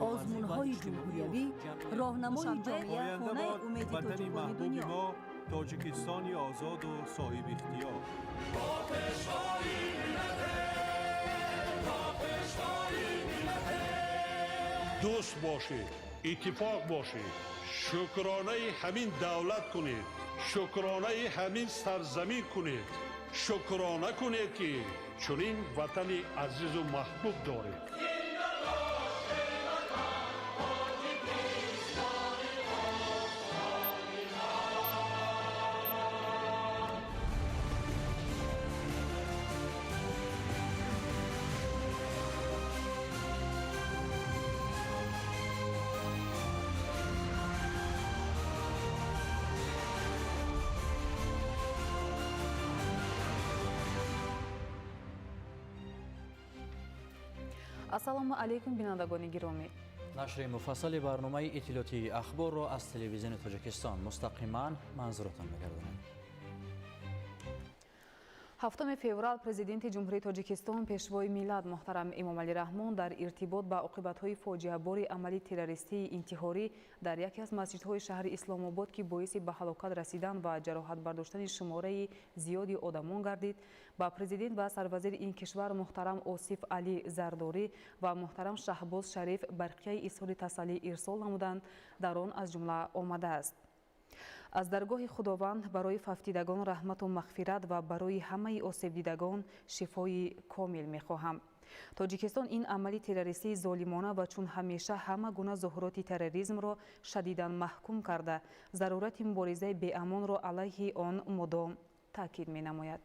Озмунҳои ҷумҳуриявӣ, роҳнамои ҷомеа, хонаи умеди ватани тоҷикони маҳбуби дунё. Мо, Тоҷикистони озоду соҳибихтиёр. Дӯст бошед, иттифоқ бошед, шукронаи ҳамин давлат кунед, шукронаи ҳамин сарзамин кунед, шукрона кунед, ки чунин ватани азизу маҳбуб доред. Ассалому алайкум, бинандагони гиромӣ. Нашри муфассали барномаи иттилоотии ахборро аз телевизиони Тоҷикистон мустақиман манзуротон мегардонем. 7 феврал Президенти Ҷумҳурии Тоҷикистон, Пешвои миллат муҳтарам Эмомалӣ Раҳмон дар иртибот ба оқибатҳои фоҷиабори амали террористии интиҳорӣ дар яке аз масҷидҳои шаҳри Исломобод, ки боиси ба ҳалокат расидан ва ҷароҳат бардоштани шумораи зиёди одамон гардид, ба президент ва сарвазири ин кишвар муҳтарам Осиф Алӣ Зардорӣ ва муҳтарам Шаҳбоз Шариф барқияи изҳори тасаллӣ ирсол намуданд. Дар он аз ҷумла омадааст: аз даргоҳи Худованд барои фавтидагон раҳмату мағфират ва барои ҳамаи осебдидагон шифои комил мехоҳам. Тоҷикистон ин амали террористии золимона ва чун ҳамеша ҳама гуна зуҳуроти терроризмро шадидан маҳкум карда, зарурати муборизаи беамонро алайҳи он мудом таъкид менамояд.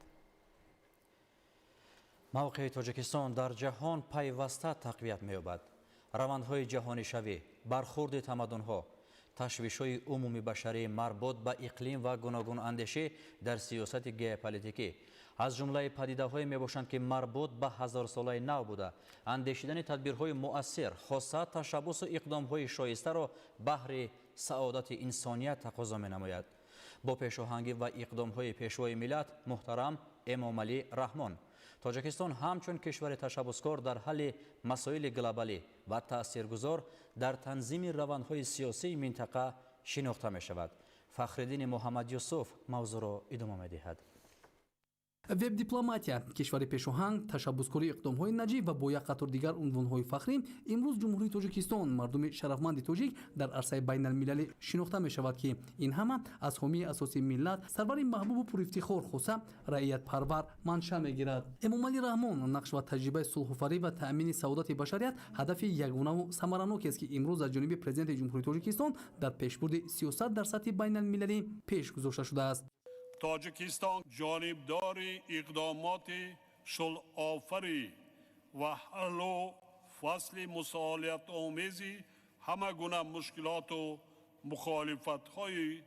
Мавқеи Тоҷикистон дар ҷаҳон пайваста тақвият меёбад. Равандҳои ҷаҳонишавӣ, бархурди тамаддунҳо, ташвишҳои умумибашарии марбут ба иқлим ва гуногунандешӣ дар сиёсати геополитикӣ аз ҷумлаи падидаҳое мебошанд, ки марбут ба ҳазорсолаи нав буда, андешидани тадбирҳои муассир, хоса ташаббусу иқдомҳои шоистаро баҳри саодати инсоният тақозо менамояд. Бо пешоҳангӣ ва иқдомҳои Пешвои миллат муҳтарам Эмомалӣ Раҳмон, Тоҷикистон ҳамчун кишвари ташаббускор дар ҳалли масоили глобалӣ ва таъсиргузор дар танзими равандҳои сиёсии минтақа шинохта мешавад. Фахриддини Муҳаммадюсуф мавзӯъро идома медиҳад. Веб-дипломатия, кишвари пешоҳанг, ташаббускори иқдомҳои наҷиб ва бо як қатор дигар унвонҳои фахрӣ имрӯз Ҷумҳурии Тоҷикистон, мардуми шарафманди тоҷик дар арсаи байналмилалӣ шинохта мешавад, ки ин ҳама аз ҳомии асосии миллат, сарвари маҳбубу пурэфтихор, хоса раиятпарвар манша мегирад. Эмомалӣ Раҳмон нақш ва таҷрибаи сулҳофарӣ ва таъмини саодати башарият ҳадафи ягонаву самаранокест, ки имрӯз аз ҷониби Президенти Ҷумҳурии Тоҷикистон дар пешбурди сиёсат дар сатҳи байналмилалӣ пеш гузошта шудааст. Тоҷикистон ҷонибдори иқдомоти сулҳофарӣ ва ҳаллу фасли мусолиҳатомези ҳама гуна мушкилоту мухолифатҳои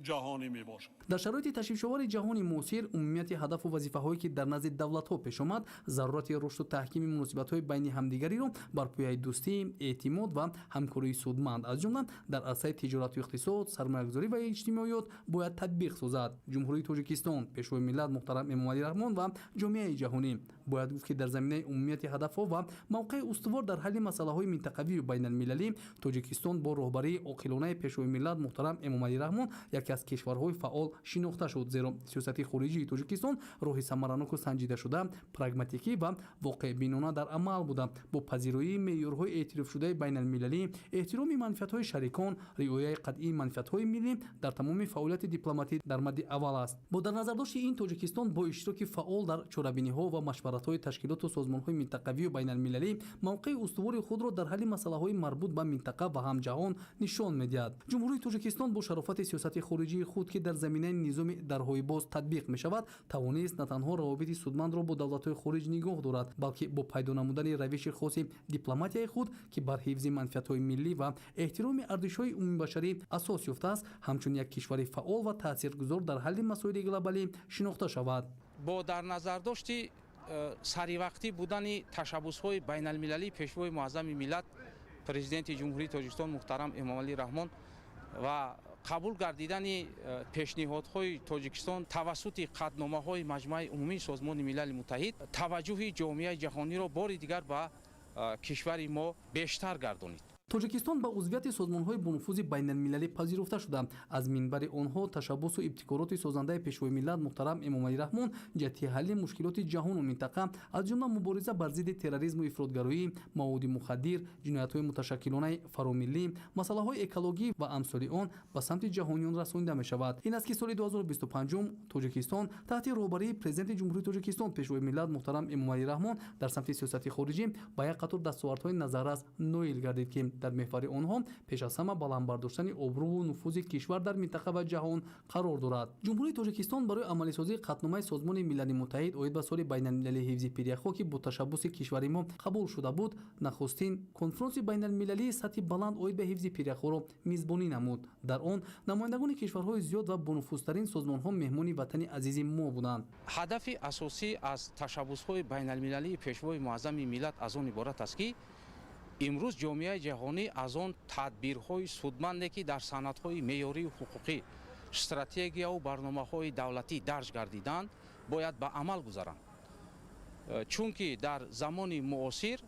ҷаҳонӣ мебошад. Дар шароити ташвишовари ҷаҳони муосир, умумияти ҳадафу вазифаҳое, ки дар назди давлатҳо пеш омад, зарурати рушду таҳкими муносибатҳои байни ҳамдигариро бар пояи дӯстӣ, эътимод ва ҳамкории судманд, аз ҷумла дар арсаи тиҷорату иқтисод, сармоягузорӣ ва иҷтимоиёт бояд татбиқ созад. Ҷумҳурии Тоҷикистон, Пешвои миллат муҳтарам Эмомалӣ Раҳмон ва ҷомеаи ҷаҳонӣ бояд гуфт, ки дар заминаи умумияти ҳадафҳо ва мавқеи устувор дар ҳалли масъалаҳои минтақавию байналмилалӣ, Тоҷикистон бо роҳбарии оқилонаи Пешвои миллат муҳтарам Эмомалӣ Раҳмон яке аз кишварҳои фаъол шинохта шуд, зеро сиёсати хориҷии Тоҷикистон роҳи самараноку санҷидашуда, прагматикӣ ва воқеъбинона дар амал буда, бо пазироии меъёрҳои эътирофшудаи байналмилалӣ, эҳтироми манфиатҳои шарикон, риояи қатъии манфиатҳои миллӣ дар тамоми фаъолияти дипломатӣ дар мадди аввал аст. Бо дар назардошти ин, Тоҷикистон бо иштироки фаъол дар чорабиниҳо ва машваратҳои ташкилоту созмонҳои минтақавию байналмилалӣ мавқеи устувори худро дар ҳалли масъалаҳои марбут ба минтақа ва ҳам ҷаҳон нишон медиҳад. Ҷумҳурии Тоҷикистон бо шарофати сиёсати хориҷии худ, ки дар заминаи низоми дарҳои боз татбиқ мешавад, тавонист на танҳо равобити судмандро бо давлатҳои хориҷ нигоҳ дорад, балки бо пайдо намудани равиши хоси дипломатияи худ, ки бар ҳифзи манфиатҳои миллӣ ва эҳтироми арзишҳои умумибашарӣ асос ёфтааст, ҳамчун як кишвари фаъол ва таъсиргузор дар ҳалли масоили глобалӣ шинохта шавад. Бо дар назардошти саривақтӣ будани ташаббусҳои байналмилалии Пешвои муаззами миллат, Президенти Ҷумҳурии Тоҷикистон муҳтарам Эмомалӣ Раҳмон ва қабул гардидани пешниҳодҳои Тоҷикистон тавассути қатъномаҳои Маҷмӯаи Умумии Созмони Милали Муттаҳид таваҷҷӯҳи ҷомеаи ҷаҳониро бори дигар ба кишвари мо бештар гардонид. Тоҷикистон ба узвияти созмонҳои бонуфузи байналмилалӣ пазируфта шуда, аз минбари онҳо ташаббусу ибтикороти созандаи Пешвои миллат муҳтарам Эмомалӣ Раҳмон ҷиҳати ҳалли мушкилоти ҷаҳону минтақа, аз ҷумла мубориза бар зидди терроризму ифротгароӣ, маводи мухаддир, ҷиноятҳои муташаккилонаи фаромиллӣ, масъалаҳои экологӣ ва амсоли он ба самти ҷаҳониён расонида мешавад. Ин аст, ки соли 2025 Тоҷикистон таҳти роҳбарии Президенти Ҷумҳурии Тоҷикистон Пешвои миллат муҳтарам Эмомалӣ Раҳмон дар самти сиёсати хориҷӣ ба як қатор дастовардҳои назаррас ноил гардид, ки дар меҳвари онҳо пеш аз ҳама баланд бардоштани обрӯву нуфузи кишвар дар минтақа ва ҷаҳон қарор дорад. Ҷумҳурии Тоҷикистон барои амалисозии қатъномаи Созмони Милали Муттаҳид оид ба соли байналмилалии ҳифзи пиряхҳо, ки бо ташаббуси кишвари мо қабул шуда буд, нахустин конфронси байналмилалии сатҳи баланд оид ба ҳифзи пиряхҳоро мизбонӣ намуд. Дар он намояндагони кишварҳои зиёд ва бонуфузтарин созмонҳо меҳмони ватани азизи мо буданд. Ҳадафи асосӣ аз ташаббусҳои байналмилалии Пешвои муаззами миллат аз он иборат аст, ки имрӯз ҷомеаи ҷаҳонӣ аз он тадбирҳои судманде, ки дар санадҳои меъёрию ҳуқуқӣ, стратегияву барномаҳои давлатӣ дарҷ гардиданд, бояд ба амал гузаранд. Чунки дар замони муосир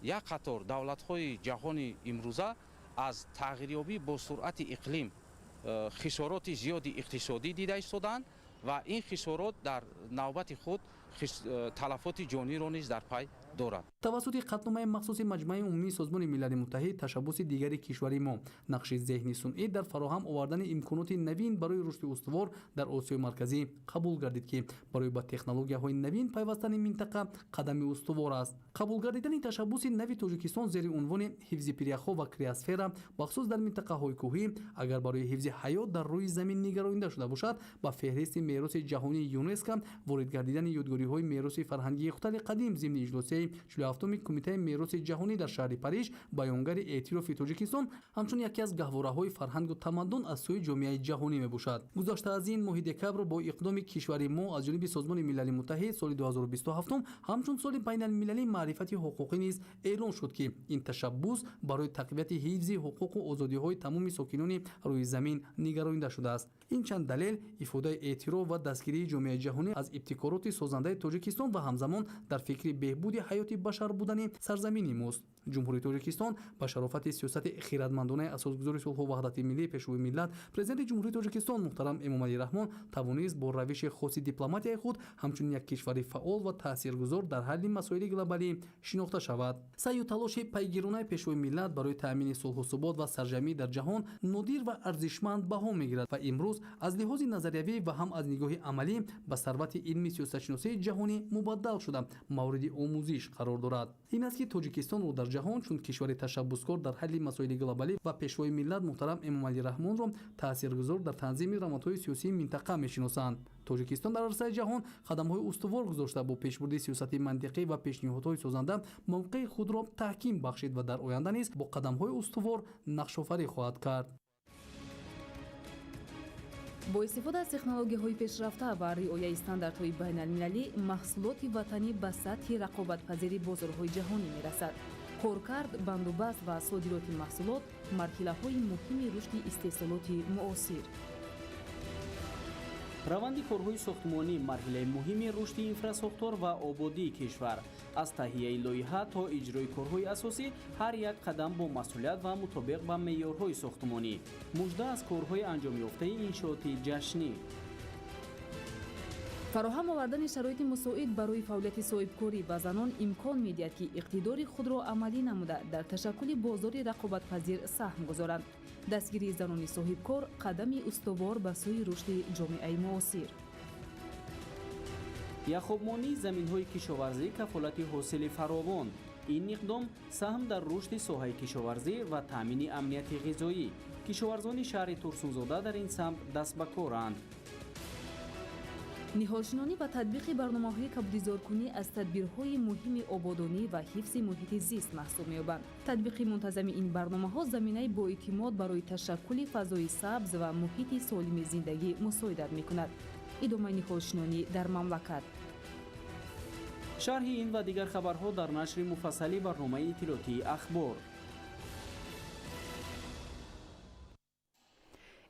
як қатор давлатҳои ҷаҳони имрӯза аз тағйирёбӣ бо суръати иқлим хисороти зиёди иқтисодӣ дида истодаанд ва ин хисорот дар навбати худ талафоти ҷониро низ дар пай дорад. Тавассути қатъномаи махсуси Маҷмаи умумии Созмони Милали Муттаҳид ташаббуси дигари кишвари мо нақши зеҳни сунъӣ дар фароҳам овардани имконоти навин барои рушди устувор дар Осиёи Марказӣ қабул гардид, ки барои ба технологияҳои навин пайвастани минтақа қадами устувор аст. Қабул гардидани ташаббуси нави Тоҷикистон зери унвони ҳифзи пиряхҳо ва криосфера, бахусус дар минтақаҳои кӯҳӣ, агар барои ҳифзи ҳаёт дар рӯи замин нигаронида шуда бошад, ба феҳристи мероси ҷаҳонии ЮНЕСКО ворид гардидани ёдгориҳои мероси фарҳангии Хуттали қадим зимни иҷлосияи 47-уми Кумитаи мероси ҷаҳонӣ дар шаҳри Париж баёнгари эътирофи Тоҷикистон ҳамчун яке аз гаҳвораҳои фарҳангу тамаддун аз сӯи ҷомеаи ҷаҳонӣ мебошад. Гузашта аз ин, моҳи декабр бо иқдоми кишвари мо аз ҷониби Созмони Милали Муттаҳид соли 2027 ҳамчун соли байналмилалии маърифати ҳуқуқӣ низ эълон шуд, ки ин ташаббус барои тақвияти ҳифзи ҳуқуқу озодиҳои тамоми сокинони рӯи замин нигаронида шудааст. Ин чанд далел ифодаи эътироф ва дастгирии ҷомеаи ҷаҳонӣ аз ибтикороти созандаи Тоҷикистон ва ҳамзамон дар фикри беҳбуди ҳаёти башар будани сарзамини мост. Ҷумҳурии Тоҷикистон ба шарофати сиёсати хиратмандонаи асосгузори сулҳу ваҳдати миллӣ, Пешвои миллат, Президенти Ҷумҳурии Тоҷикистон муҳтарам Эмомалӣ Раҳмон тавонист бо равиши хоси дипломатияи худ ҳамчун як кишвари фаъол ва таъсиргузор дар ҳалли масоили глобалӣ шинохта шавад. Саъю талоши пайгиронаи Пешвои миллат барои таъмини сулҳу субот ва сарҷамӣ дар ҷаҳон нодир ва арзишманд баҳо мегирад ва имрӯз аз лиҳози назариявӣ ва ҳам аз нигоҳи амалӣ ба сарвати илми сиёсатшиносии ҷаҳонӣ мубаддал шуда, мавриди омӯзиш қарор дорад. Ин аст, ки Тоҷикистонро дар ҷаҳон чун кишвари ташаббускор дар ҳалли масоили глобалӣ ва Пешвои миллат муҳтарам Эмомалӣ Раҳмонро таъсиргузор дар танзими равандҳои сиёсии минтақа мешиносанд. Тоҷикистон дар арсаи ҷаҳон қадамҳои устувор гузошта, бо пешбурди сиёсати мантиқӣ ва пешниҳодҳои созанда мавқеи худро таҳким бахшид ва дар оянда низ бо қадамҳои устувор нақшофарӣ хоҳад кард. Бо истифода аз технологияҳои пешрафта ва риояи стандартҳои байналмилалӣ, маҳсулоти ватанӣ ба сатҳи рақобатпазири бозорҳои ҷаҳонӣ мерасад. Коркард, бандубаст ва содироти маҳсулот марҳилаҳои муҳими рушди истеҳсолоти муосир. Раванди корҳои сохтмонӣ марҳилаи муҳими рушди инфрасохтор ва ободии кишвар. Аз таҳияи лоиҳа то иҷрои корҳои асосӣ ҳар як қадам бо масъулият ва мутобиқ ба меъёрҳои сохтмонӣ. Мужда аз корҳои анҷомёфтаи иншооти ҷашнӣ. Фароҳам овардани шароити мусоид барои фаъолияти соҳибкорӣ ба занон имкон медиҳад, ки иқтидори худро амалӣ намуда, дар ташаккули бозори рақобатпазир саҳм гузоранд. Дастгирии занони соҳибкор қадами устувор ба сӯи рушди ҷомеаи муосир. Яхобмонии заминҳои кишоварзӣ кафолати ҳосили фаровон. Ин иқдом саҳм дар рушди соҳаи кишоварзӣ ва таъмини амнияти ғизоӣ. Кишоварзони шаҳри Турсунзода дар ин самт даст ба коранд. Ниҳолшинонӣ ва татбиқи барномаҳои кабудизоркунӣ аз тадбирҳои муҳими ободонӣ ва ҳифзи муҳити зист маҳсуб меёбанд. Татбиқи мунтазами ин барномаҳо заминаи боэътимод барои ташаккули фазои сабз ва муҳити солими зиндагӣ мусоидат мекунад. Идомаи ниҳолшинонӣ дар мамлакат. Шарҳи ин ва дигар хабарҳо дар нашри муфассали барномаи иттилоотии Ахбор.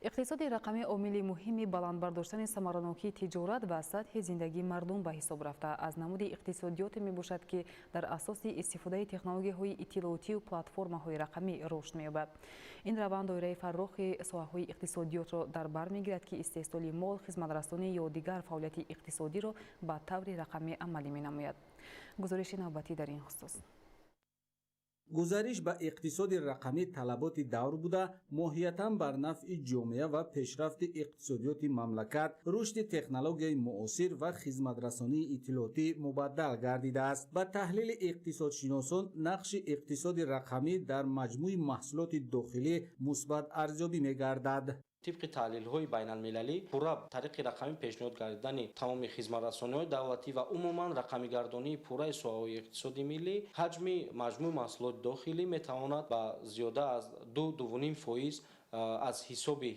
Иқтисоди рақамӣ омили муҳими баланд бардоштани самаранокии тиҷорат ва сатҳи зиндагии мардум ба ҳисоб рафта, аз намуди иқтисодиёте мебошад, ки дар асоси истифодаи технологияҳои иттилоотию платформаҳои рақамӣ рушд меёбад. Ин раванд доираи фаррохи соҳаҳои иқтисодиётро дар бар мегирад, ки истеҳсоли мол, хизматрасонӣ ё дигар фаъолияти иқтисодиро ба таври рақамӣ амалӣ менамояд. Гузориши навбатӣ дар ин хусус. Гузариш ба иқтисоди рақамӣ талаботи давр буда, моҳиятан бар нафъи ҷомеа ва пешрафти иқтисодиёти мамлакат, рушди технологияи муосир ва хизматрасонии иттилоотӣ мубаддал гардидааст. Ба таҳлили иқтисодшиносон, нақши иқтисоди рақамӣ дар маҷмӯи маҳсулоти дохилӣ мусбат арзёбӣ мегардад. Тибқи таҳлилҳои байналмилалӣ, пурра тариқи рақамӣ пешниҳод гардидани тамоми хизматрасониҳои давлатӣ ва умуман рақамигардонии пурраи соҳаҳои иқтисоди миллӣ, ҳаҷми маҷмӯи маҳсулоти дохилӣ метавонад ба зиёда аз 2-2.5% аз ҳисоби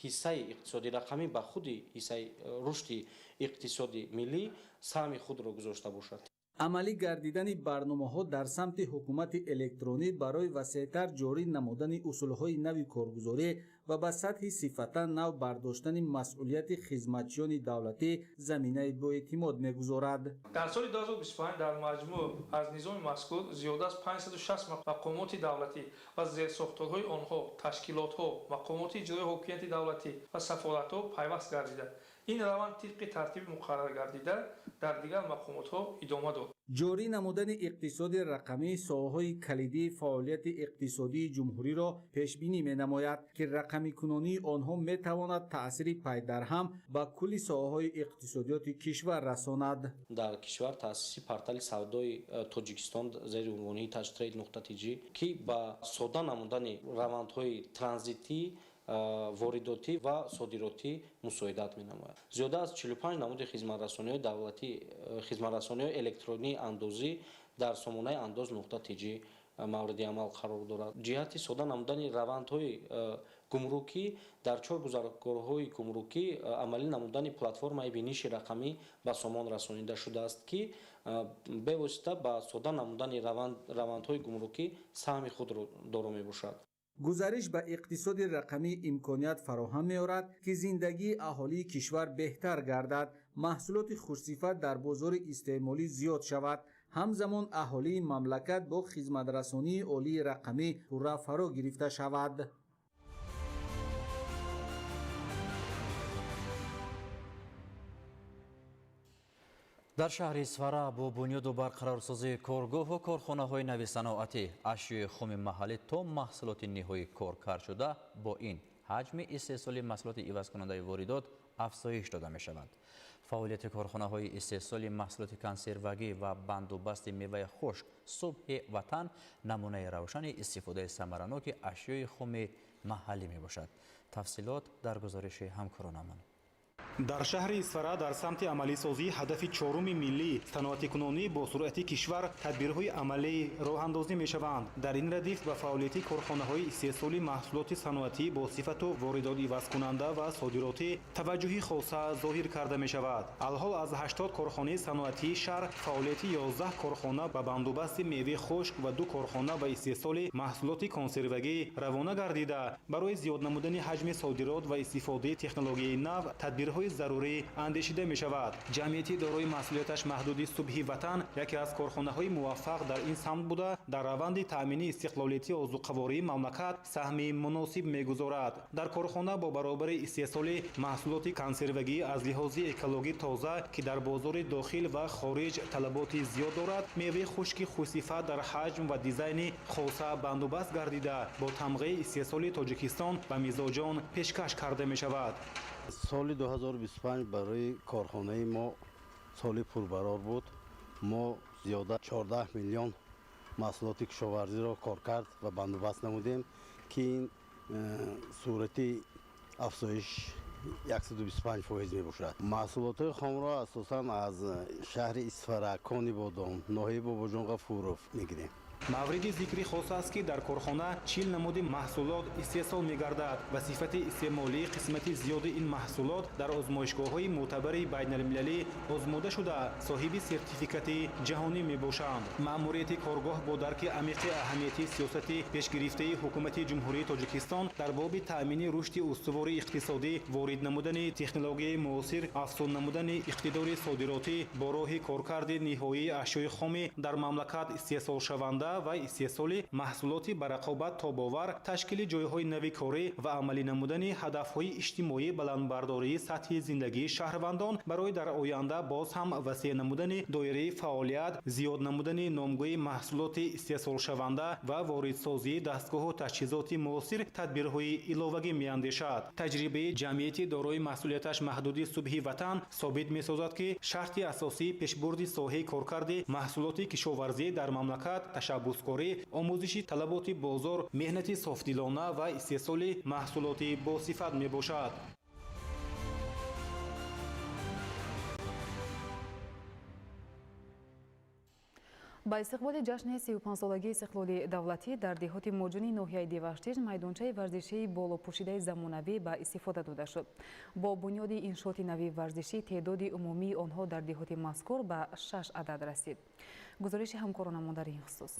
ҳиссаи иқтисоди рақамӣ ба худи ҳиссаи рушди иқтисоди миллӣ саҳми худро гузошта бошад. Амалӣ гардидани барномаҳо дар самти ҳукумати электронӣ барои васеътар ҷорӣ намудани усулҳои нави коргузорӣ ва ба сатҳи сифатан нав бардоштани масъулияти хизматчиёни давлатӣ заминаи боэътимод мегузорад. Дар соли 2025 дар маҷмӯъ аз низоми мазкур зиёда аз 560 мақомоти давлатӣ ва зерсохторҳои онҳо, ташкилотҳо, мақомоти иҷроии ҳокимияти давлатӣ ва сафоратҳо пайваст гардида. Ин раванд тибқи тартиби муқаррар гардида дар дигар мақомотҳо идома дод. Ҷорӣ намудани иқтисоди рақамӣ соҳаҳои калидии фаъолияти иқтисодии ҷумҳуриро пешбинӣ менамояд, ки рақамикунонии онҳо метавонад таъсири пайдарҳам ба кулли соҳаҳои иқтисодиёти кишвар расонад. Дар кишвар таъсиси портали савдои Тоҷикистон зери унвони tajtrade.tj, ки ба сода намудани равандҳои транзитӣ, воридотӣ ва содиротӣ мусоидат менамояд. Зиёда аз 45 намуди хизматрасониҳои давлатӣ, хизматрасониҳои электронии андозӣ дар сомонаи andoz.tj мавриди амал қарор дорад. Ҷиҳати сода намудани равандҳои гумрукӣ дар чор гузаргоҳҳои гумрукӣ амалӣ намудани платформаи биниши рақамӣ ба сомон расонида шудааст, ки бевосита ба сода намудани равандҳои гумрукӣ саҳми худро доро мебошад. Гузариш ба иқтисоди рақамӣ имконият фароҳам меорад, ки зиндагии аҳолии кишвар беҳтар гардад, маҳсулоти хушсифат дар бозори истеъмолӣ зиёд шавад. Ҳамзамон аҳолии мамлакат бо хизматрасонии олии рақамӣ пурра фаро гирифта шавад. Дар шаҳри Исфара бо бунёду барқарорсозии коргоҳу корхонаҳои нави саноатӣ, ашёи хуми маҳаллӣ то маҳсулоти ниҳоӣ коркард шуда, бо ин ҳаҷми истеҳсоли маҳсулоти ивазкунандаи воридот афзоиш дода мешавад. Фаъолияти корхонаҳои истеҳсоли маҳсулоти консервагӣ ва бандубасти меваи хушк «Субҳи ватан» намунаи равшани истифодаи самараноки ашёи хуми маҳаллӣ мебошад. Тафсилот дар гузориши ҳамкоронамон. Дар шаҳри Исфара дар самти амалисозии ҳадафи чоруми миллӣ саноатикунонӣ бо суръати кишвар тадбирҳои амалӣ роҳандозӣ мешаванд. Дар ин радиф ба фаъолияти корхонаҳои истеҳсоли маҳсулоти саноатӣ бо сифату воридотивазкунанда ва содиротӣ таваҷҷӯҳи хоса зоҳир карда мешавад. Алҳол аз 80 корхонаи саноатии шаҳр фаъолияти 11 корхона ба бандубасти меваи хушк ва 2 корхона ба истеҳсоли маҳсулоти консервагӣ равона гардида, барои зиёд намудани ҳаҷми содирот ва истифодаи технологияи нав тадбирҳои зарурӣ андешида мешавад. Ҷамъияти дорои масъулияташ маҳдуди «Субҳи ватан» яке аз корхонаҳои муваффақ дар ин самт буда, дар раванди таъмини истиқлолияти озуқавории мамлакат саҳми муносиб мегузорад. Дар корхона бо баробари истеҳсоли маҳсулоти консервагӣ аз лиҳози экологӣ тоза, ки дар бозори дохил ва хориҷ талаботи зиёд дорад, меваи хушки хушсифат дар ҳаҷм ва дизайни хоса бандубаст гардида, бо тамғаи истеҳсоли Тоҷикистон ба мизоҷон пешкаш карда мешавад. Соли 2025 барои корхонаи мо соли пурбарор буд. Мо зиёда 14 миллион маҳсулоти кишоварзиро коркард ва бандубаст намудем, ки ин сурати афзоиш 125% мебошад. Маҳсулотҳои хомро асосан аз шаҳри Исфара, Конибодом, ноҳияи Бобоҷон Ғафуров мегирем. Мавриди зикри хос аст, ки дар корхона 40 намуди маҳсулот истеҳсол мегардад ва сифати истеъмолии қисмати зиёди ин маҳсулот дар озмоишгоҳҳои мӯътабари байналмилалӣ озмуда шуда, соҳиби сертификати ҷаҳонӣ мебошанд. Маъмурияти коргоҳ бо дарки амиқи аҳамияти сиёсати пешгирифтаи Ҳукумати Ҷумҳурии Тоҷикистон дар боби таъмини рушди устувори иқтисодӣ, ворид намудани технологияи муосир, афзун намудани иқтидори содиротӣ бо роҳи коркарди ниҳоии ашёи хоми дар мамлакат истеҳсолшаванда ва истеҳсоли маҳсулоти ба рақобат тобовар, ташкили ҷойҳои нави корӣ ва амалӣ намудани ҳадафҳои иҷтимоӣ, баландбардории сатҳи зиндагии шаҳрвандон, барои дар оянда боз ҳам васеъ намудани доираи фаъолият, зиёд намудани номгӯи маҳсулоти истеҳсолшаванда ва воридсозии дастгоҳу таҷҳизоти муосир тадбирҳои иловагӣ меандешад. Таҷрибаи ҷамъияти дорои масъулияташ маҳдуди «Субҳи ватан» собит месозад, ки шарти асосии пешбурди соҳаи коркарди маҳсулоти кишоварзӣ дар мамлакат ташаббускорӣ, омӯзиши талаботи бозор, меҳнати софдилона ва истеҳсоли маҳсулоти босифат мебошад. Ба истиқболи ҷашни 35-солагии истиқлоли давлатӣ дар деҳоти Муҷуни ноҳияи Деваштич майдончаи варзишии болопӯшидаи замонавӣ ба истифода дода шуд. Бо бунёди иншооти нави варзишӣ теъдоди умумии онҳо дар деҳоти мазкур ба 6 адад расид. Гузориши ҳамкоронамон дар ин хусус.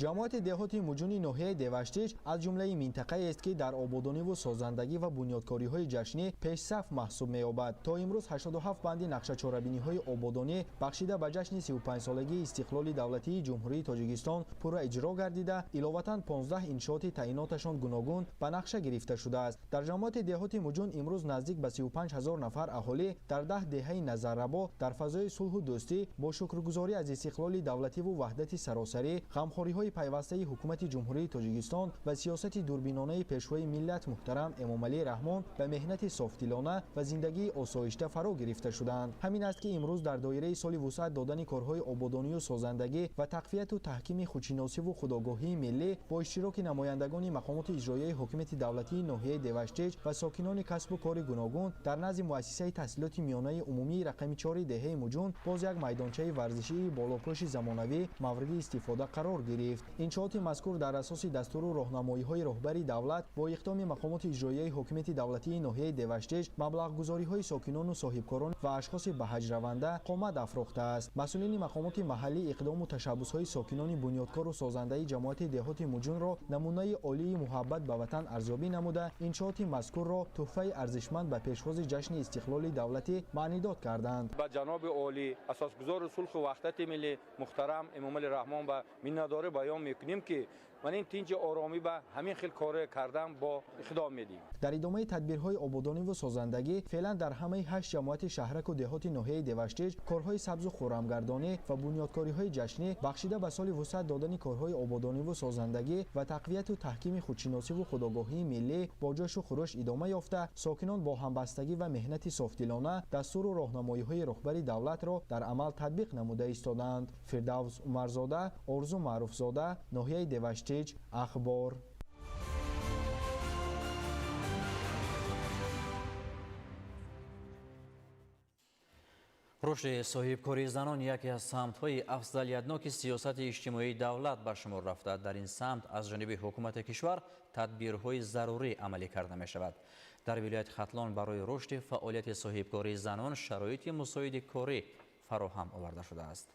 Ҷамоати деҳоти Муҷуни ноҳияи Деваштич аз ҷумлаи минтақаест, ки дар ободониву созандагӣ ва бунёдкориҳои ҷашнӣ пешсаф маҳсуб меёбад. То имрӯз 87 банди нақшачорабиниҳои ободонӣ бахшида ба ҷашни 35-солагии истиқлоли давлатии Ҷумҳурии Тоҷикистон пурра иҷро гардида, иловатан 15 иншооти таъиноташон гуногун ба нақша гирифта шудааст. Дар ҷамоати деҳоти Муҷун имрӯз наздик ба 35 ҳазор нафар аҳолӣ дар 10 деҳаи назаррабо дар фазои сулҳу дӯстӣ бо шукргузорӣ аз истиқлоли давлативу ваҳдати саросарӣ, ғамхориҳои пайвастаи Ҳукумати Ҷумҳурии Тоҷикистон ва сиёсати дурбинонаи Пешвои миллат муҳтарам Эмомалӣ Раҳмон ба меҳнати софдилона ва зиндагии осоишта фаро гирифта шудаанд. Ҳамин аст, ки имрӯз дар доираи соли вусъат додани корҳои ободонию созандагӣ ва тақвияту таҳкими худшиносиву худогоҳии миллӣ бо иштироки намояндагони мақомоти иҷроияи ҳокимияти давлатии ноҳияи Деваштич ва сокинони касбу кори гуногун дар назди муассисаи таҳсилоти миёнаи умумии рақами 4 деҳаи Муҷун боз як майдончаи варзишии болопӯши замонавӣ мавриди истифода қарор гирифт. Иншооти мазкур дар асоси дастуру роҳнамоиҳои роҳбари давлат бо иқдоми мақомоти иҷроияи ҳокимияти давлатии ноҳияи Деваштич, маблағгузориҳои сокинону соҳибкорон ва ашхоси ба ҳаҷраванда қомат афрохтааст. Масъулини мақомоти маҳаллӣ иқдому ташаббусҳои сокинони бунёдкору созандаи ҷамоати деҳоти Муҷунро намунаи олии муҳаббат ба ватан арзёбӣ намуда, иншооти мазкурро тӯҳфаи арзишманд ба пешвози ҷашни истиқлоли давлатӣ маънидод карданд. Ба ҷаноби олӣ, асосгузори сулҳу ваҳдати миллӣ муҳтарам Эмомалӣ Раҳмон ба миннатдорӣ баён мекунем, ки ман ин тинҷи оромӣ ба ҳамин хел коре кардан бо иқдом медиҳем. Дар идомаи тадбирҳои ободониву созандагӣ феълан дар ҳамаи 8 ҷамоати шаҳраку деҳоти ноҳияи Деваштич корҳои сабзу хуррамгардонӣ ва бунёдкориҳои ҷашнӣ бахшида ба соли вусъат додани корҳои ободониву созандагӣ ва тақвияту таҳкими худшиносиву худогоҳии миллӣ бо ҷӯшу хурӯш идома ёфта, сокинон бо ҳамбастагӣ ва меҳнати софдилона дастуру роҳнамоиҳои роҳбари давлатро дар амал татбиқ намуда истодаанд. Фирдавс Умарзода, Орзу Маъруфзода, ноҳияи Деваштич, Ахбор. Рушди соҳибкории занон яке аз самтҳои афзалиятноки сиёсати иҷтимоии давлат ба шумор рафта. Дар ин самт аз ҷониби ҳукумати кишвар тадбирҳои зарурӣ амалӣ карда мешавад. Дар вилояти Хатлон барои рушди фаъолияти соҳибкории занон шароити мусоиди корӣ фароҳам оварда шудааст.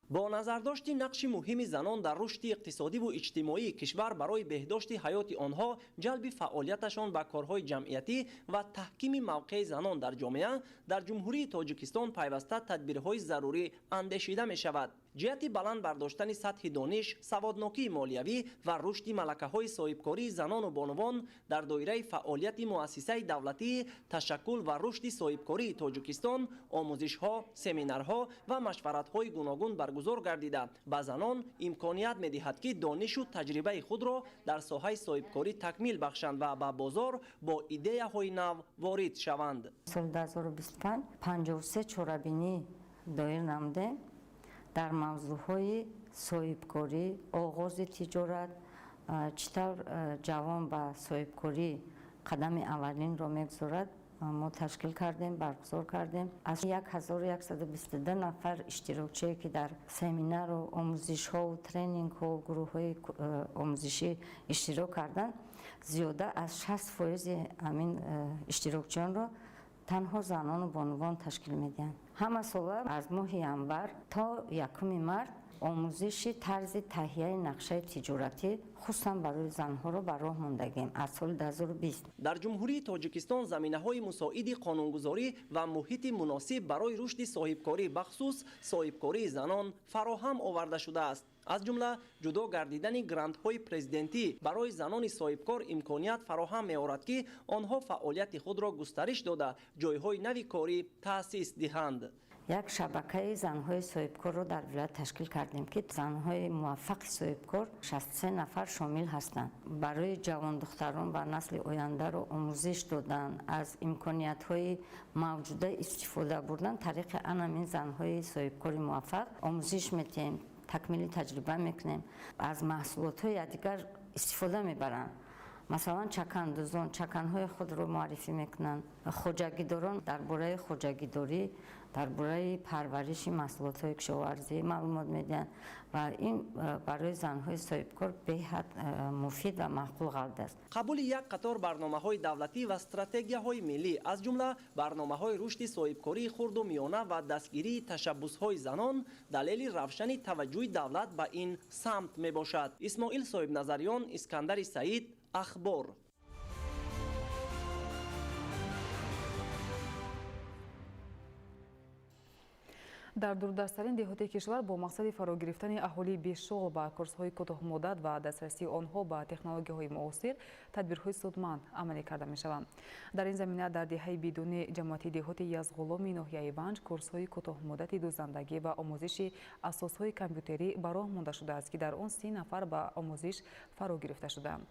Бо назардошти нақши муҳими занон дар рушди иқтисодиву иҷтимоии кишвар барои беҳдошти ҳаёти онҳо, ҷалби фаъолияташон ба корҳои ҷамъиятӣ ва таҳкими мавқеи занон дар ҷомеа, дар Ҷумҳурии Тоҷикистон пайваста тадбирҳои зарурӣ андешида мешавад. Ҷиҳати баланд бардоштани сатҳи дониш, саводнокии молиявӣ ва рушди малакаҳои соҳибкории занону бонувон дар доираи фаъолияти муассисаи давлатии ташаккул ва рушди соҳибкории Тоҷикистон омӯзишҳо, семинарҳо ва машваратҳои гуногун баргузор гардида, ба занон имконият медиҳад, ки донишу таҷрибаи худро дар соҳаи соҳибкорӣ такмил бахшанд ва ба бозор бо идеяҳои нав ворид шаванд. Соли 2025 53 чорабинӣ доир намудем дар мавзӯъҳои соҳибкорӣ, оғози тиҷорат, чӣ тавр ҷавон ба соҳибкорӣ қадами аввалинро мегузорад. мо ташкил кардем, баргузор кардем. Аз 1122 нафар иштирокчие, ки дар семинару омӯзишҳову тренингҳо, гурӯҳҳои омӯзишӣ иштирок карданд, зиёда аз 60% ҳамин иштирокчиёнро танҳо занону бонувон ташкил медиҳанд. Ҳама сола аз моҳи январ то 1 март омӯзиши тарзи таҳияи нақшаи тиҷоратӣ, хусусан барои занҳоро ба роҳ мондагем аз соли 2020. Дар Ҷумҳурии Тоҷикистон заминаҳои мусоиди қонунгузорӣ ва муҳити муносиб барои рушди соҳибкорӣ, бахусус соҳибкории занон, фароҳам оварда шудааст. Аз ҷумла ҷудо гардидани грантҳои президентӣ барои занони соҳибкор имконият фароҳам меорад, ки онҳо фаъолияти худро густариш дода, ҷойҳои нави корӣ таъсис диҳанд. Як шабакаи занҳои соҳибкорро дар вилоят ташкил кардем, ки занҳои муваффақи соҳибкор 63 нафар шомил ҳастанд. Барои ҷавондухтарон ва насли ояндаро омӯзиш додан, аз имкониятҳои мавҷуда истифода бурдан тариқи анамин занҳои соҳибкори муваффақ омӯзиш медиҳем, такмили таҷриба мекунем, аз маҳсулотҳои якдигар истифода мебаранд. Масалан, чакандӯзон чаканҳои худро муаррифӣ мекунанд, хоҷагидорон дар бораи хоҷагидорӣ, дар бораи парвариши маҳсулотҳои кишоварзӣ маълумот медиҳанд ва ин барои занҳои соҳибкор беҳад муфид ва маъқул ғалд аст. Қабули як қатор барномаҳои давлатӣ ва стратегияҳои миллӣ, аз ҷумла барномаҳои рушди соҳибкории хурду миёна ва дастгирии ташаббусҳои занон, далели равшани таваҷҷӯҳи давлат ба ин самт мебошад. Исмоил Соҳибназариён, Искандари Саид, Ахбор. Дар дурдасттарин деҳоти кишвар бо мақсади фаро гирифтани аҳолии бешуғл ба курсҳои кӯтоҳмуддат ва дастрасии онҳо ба технологияҳои муосир тадбирҳои судманд амалӣ карда мешаванд. Дар ин замина дар деҳаи Бидуни ҷамоати деҳоти Язғуломи ноҳияи Ванҷ курсҳои кӯтоҳмуддати дӯзандагӣ ва омӯзиши асосҳои компютерӣ ба роҳ монда шудааст, ки дар он 30 нафар ба омӯзиш фаро гирифта шудаанд.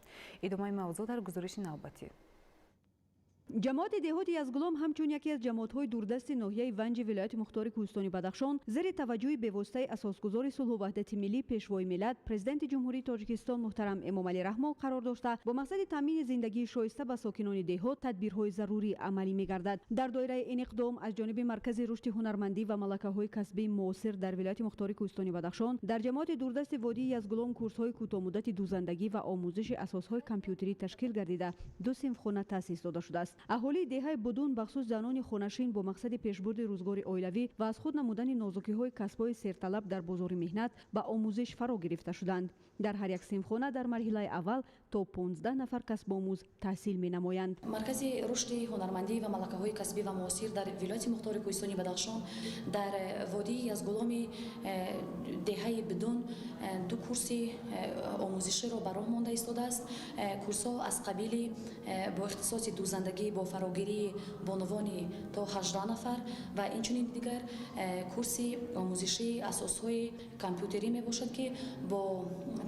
Идомаи мавзӯъ дар гузориши навбатӣ. Ҷамоати деҳоти Язғулом ҳамчун яке аз ҷамоатҳои дурдасти ноҳияи Ванҷи вилояти мухтори Кӯҳистони Бадахшон зери таваҷҷӯҳи бевоситаи асосгузори сулҳу ваҳдати миллӣ, Пешвои миллат, Президенти Ҷумҳурии Тоҷикистон муҳтарам Эмомалӣ Раҳмон қарор дошта, бо мақсади таъмини зиндагии шоиста ба сокинони деҳот тадбирҳои зарурӣ амалӣ мегардад. Дар доираи ин иқдом аз ҷониби Маркази рушди ҳунармандӣ ва малакаҳои касбии муосир дар вилояти мухтори Кӯҳистони Бадахшон дар ҷамоати дурдасти водии Язғулом курсҳои кӯтоҳмуддати дӯзандагӣ ва омӯзиши асосҳои компютерӣ ташкил гардида, ду синфхона таъсис дода шудааст. Аҳолии деҳаи Будун, бахусус занони хонашин, бо мақсади пешбурди рӯзгори оилавӣ ва аз худ намудани нозукиҳои касбҳои серталаб дар бозори меҳнат ба омӯзиш фаро гирифта шуданд. Дар ҳар як синфхона дар марҳилаи аввал то 15 нафар касбомӯз таҳсил менамоянд. Маркази рушди ҳунармандӣ ва малакаҳои касбӣ ва муосир дар вилояти мухтори Кӯҳистони Бадахшон дар водии Язғуломи деҳаи Бидун ду курси омӯзиширо ба роҳ монда истодааст. Курсҳо аз қабили бо ихтисоси дӯзандагӣ бо фарогирии бонувони то 18 нафар ва инчунин дигар курси омӯзишии асосҳои компютерӣ мебошад, ки бо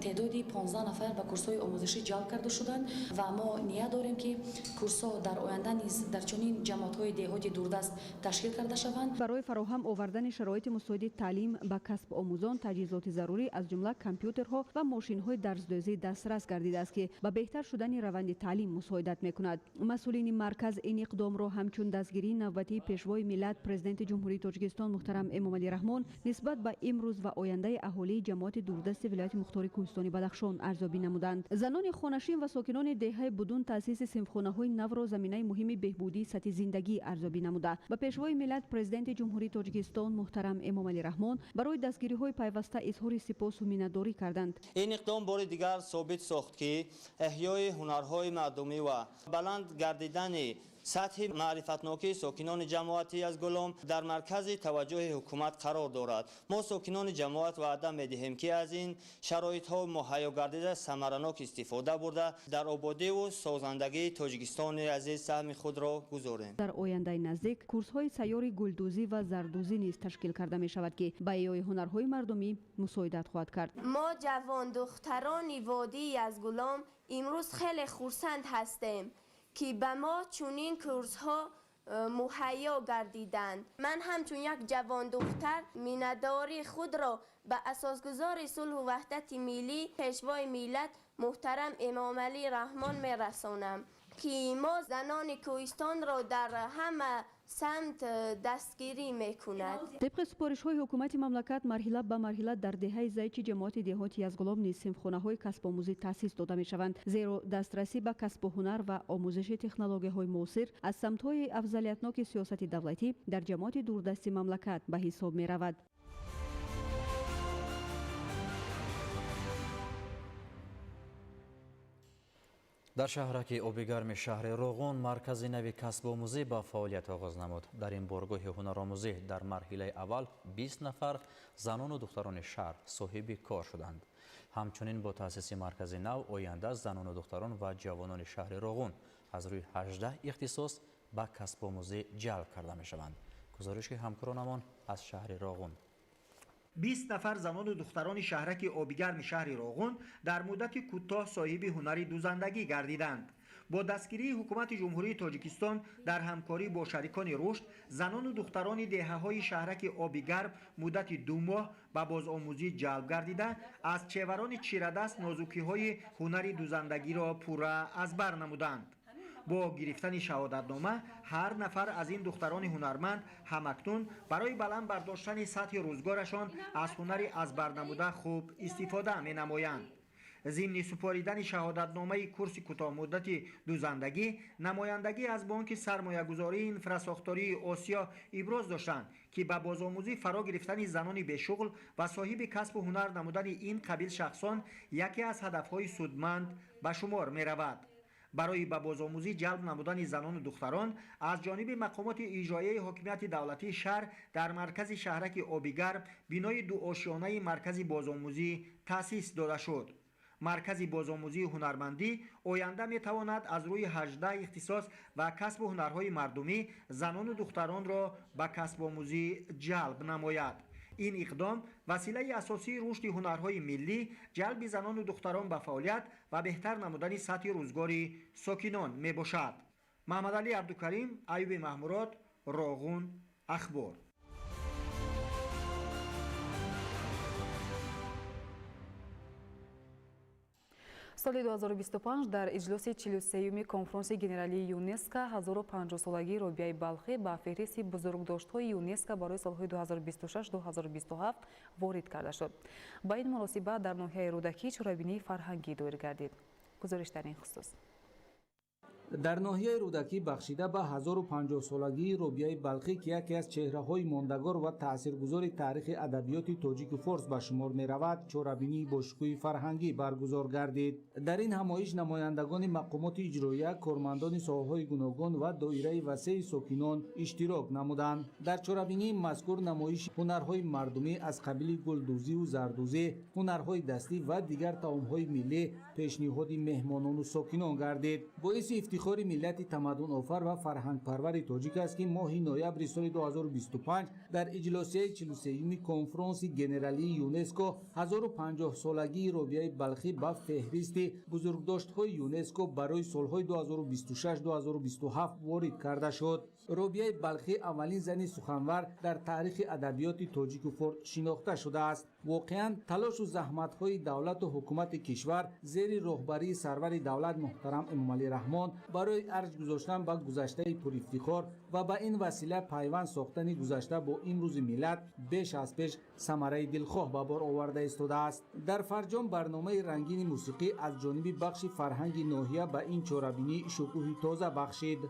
теъдоди 15 нафар ба курсҳои омӯзишӣ ҷалб карда шуданд ва мо ният дорем, ки курсҳо дар оянда низ дар чунин ҷамоатҳои деҳоти дурдаст ташкил карда шаванд. Барои фароҳам овардани шароити мусоиди таълим ба касбомӯзон таҷҳизоти зарурӣ, аз ҷумла компютерҳо ва мошинҳои дарсдӯзӣ дастрас гардидааст, ки ба беҳтар шудани раванди таълим мусоидат мекунад. Масъулини марказ ин иқдомро ҳамчун дастгирии навбатии Пешвои миллат, Президенти Ҷумҳурии Тоҷикистон муҳтарам Эмомалӣ Раҳмон нисбат ба имрӯз ва ояндаи аҳолии ҷамоати дурдасти вилояти мухтори Кӯҳистони Бадахшон арзёбӣ намуданд. Занони хонашин ва сокинони деҳаи Будун таъсиси синфхонаҳои навро заминаи муҳими беҳбудии сатҳи зиндагӣ арзёбӣ намуда, ба Пешвои миллат, Президенти Ҷумҳурии Тоҷикистон муҳтарам Эмомалӣ Раҳмон барои дастгириҳои пайваста изҳори сипосу миннатдорӣ карданд. Ин иқдом бори дигар собит сохт, ки эҳёи ҳунарҳои мардумӣ ва баланд гардидани сатҳи маърифатнокии сокинони ҷамоати Язғулом дар маркази таваҷҷӯҳи ҳукумат қарор дорад. Мо сокинони ҷамоат ваъда медиҳем, ки аз ин шароитҳо муҳайё гардида самаранок истифода бурда, дар ободиву созандагии Тоҷикистони азиз саҳми худро гузорем. Дар ояндаи наздик курсҳои сайёри гулдӯзӣ ва зардӯзӣ низ ташкил карда мешавад, ки ба эҳёи ҳунарҳои мардумӣ мусоидат хоҳад кард. Мо ҷавондухтарони водии Язғулом имрӯз хеле хурсанд ҳастем, ки ба мо чунин курсҳо муҳайё гардиданд. Ман ҳамчун як ҷавондухтар миннатдории худро ба асосгузори сулҳу ваҳдати миллӣ, Пешвои миллат муҳтарам Эмомалӣ Раҳмон мерасонам, ки мо занони кӯҳистонро дар ҳама самт дастгирӣ мекунад. Тибқи супоришҳои ҳукумати мамлакат, марҳила ба марҳила дар деҳаи Зайчи ҷамоати деҳоти Язгулом низ синфхонаҳои касбомӯзӣ таъсис дода мешаванд, зеро дастрасӣ ба касбу ҳунар ва омӯзиши технологияҳои муосир аз самтҳои афзалиятноки сиёсати давлатӣ дар ҷамоати дурдасти мамлакат ба ҳисоб меравад. Дар шаҳраки Обигарми шаҳри Роғун маркази нави касбомӯзӣ ба фаъолият оғоз намуд. Дар ин боргоҳи ҳунаромӯзӣ дар марҳилаи аввал 20 нафар занону духтарони шаҳр соҳиби кор шуданд. Ҳамчунин бо таъсиси маркази нав оянда занону духтарон ва ҷавонони шаҳри Роғун аз рӯи 18 ихтисос ба касбомӯзӣ ҷалб карда мешаванд. Гузориши ҳамкоронамон аз шаҳри Роғун. 20 нафар занону духтарони шаҳраки Обигарми шаҳри Роғун дар муддати кӯтоҳ соҳиби ҳунари дузандагӣ гардиданд. Бо дастгирии ҳукумати Ҷумҳурии Тоҷикистон дар ҳамкорӣ бо шарикони рушд, занону духтарони деҳаҳои шаҳраки Обигарм муддати 2 моҳ ба бозомӯзӣ ҷалб гардида, аз чеварони чирадаст нозукиҳои ҳунари дузандагиро пурра аз бар намуданд. Бо гирифтани шаҳодатнома ҳар нафар аз ин духтарони ҳунарманд ҳамакнун барои баланд бардоштани сатҳи рӯзгорашон аз ҳунари аз барнамуда хуб истифода менамоянд. Зимни супоридани шаҳодатномаи курси кӯтоҳмуддати дузандагӣ, намояндагӣ аз бонки сармоягузории инфрасохтории Осиё иброз доштанд, ки ба бозомӯзӣ фаро гирифтани занони бешуғл ва соҳиби касбу ҳунар намудани ин қабил шахсон яке аз ҳадафҳои судманд ба шумор меравад. Барои ба бозомӯзӣ ҷалб намудани занону духтарон аз ҷониби мақомоти иҷроияи ҳокимияти давлатии шаҳр дар маркази шаҳраки Обигарм бинои дуошёнаи маркази бозомӯзӣ таъсис дода шуд. Маркази бозомӯзии ҳунармандӣ оянда метавонад аз рӯи 18 ихтисос ва касбу ҳунарҳои мардумӣ занону духтаронро ба касбомӯзӣ ҷалб намояд. Ин иқдом василаи асосии рушди ҳунарҳои миллӣ, ҷалби занону духтарон ба фаъолият ва беҳтар намудани сатҳи рӯзгори сокинон мебошад. Маҳмадалӣ Абдукарим, Аюби Маҳмурод, Роғун, Ахбор. Соли 2025 дар иҷлоси 43-юми конфронси генералии ЮНЕСКО 1050-солагии Робиаи Балхӣ ба феҳристи бузургдоштҳои ЮНЕСКО барои солҳои 2026-2027 ворид карда шуд. Ба ин муносибат дар ноҳияи Рӯдакӣ чорабинии фарҳангӣ доир гардид. Гузориш дар ин хусус. Дар ноҳияи Рӯдакӣ бахшида ба 1050-солагии Робиаи Балхӣ, ки яке аз чеҳраҳои мондагор ва таъсиргузори таърихи адабиёти тоҷику форс ба шумор меравад, чорабинии бошукӯҳи фарҳангӣ баргузор гардид. Дар ин ҳамоиш намояндагони мақомоти иҷроия, кормандони соҳаҳои гуногун ва доираи васеи сокинон иштирок намуданд. Дар чорабинии мазкур намоиши ҳунарҳои мардумӣ аз қабили гулдӯзиву зардӯзӣ, ҳунарҳои дастӣ ва дигар таомҳои миллӣ пешниҳоди меҳмонону сокинон гардид. Боиси ифтихори миллати тамаддунофар ва фарҳангпарвари тоҷик аст, ки моҳи ноябри соли 2025 дар иҷлосияи 43-юми конфронси генералии ЮНЕСКО 1050-солагии Робиаи Балхӣ ба феҳристи бузургдоштҳои ЮНЕСКО барои солҳои 2026-2027 ворид карда шуд. Робиаи Балхӣ аввалин зани суханвар дар таърихи адабиёти тоҷику форс шинохта шудааст. Воқеан талошу заҳматҳои давлату ҳукумати кишвар зери роҳбарии сарвари давлат муҳтарам Эмомалӣ Раҳмон барои арҷ гузоштан ба гузаштаи пурифтихор ва ба ин васила пайванд сохтани гузашта бо имрӯзи миллат беш аз пеш самараи дилхоҳ ба бор оварда истодааст. Дар фарҷом барномаи рангини мусиқӣ аз ҷониби бахши фарҳанги ноҳия ба ин чорабинӣ шукӯҳи тоза бахшид.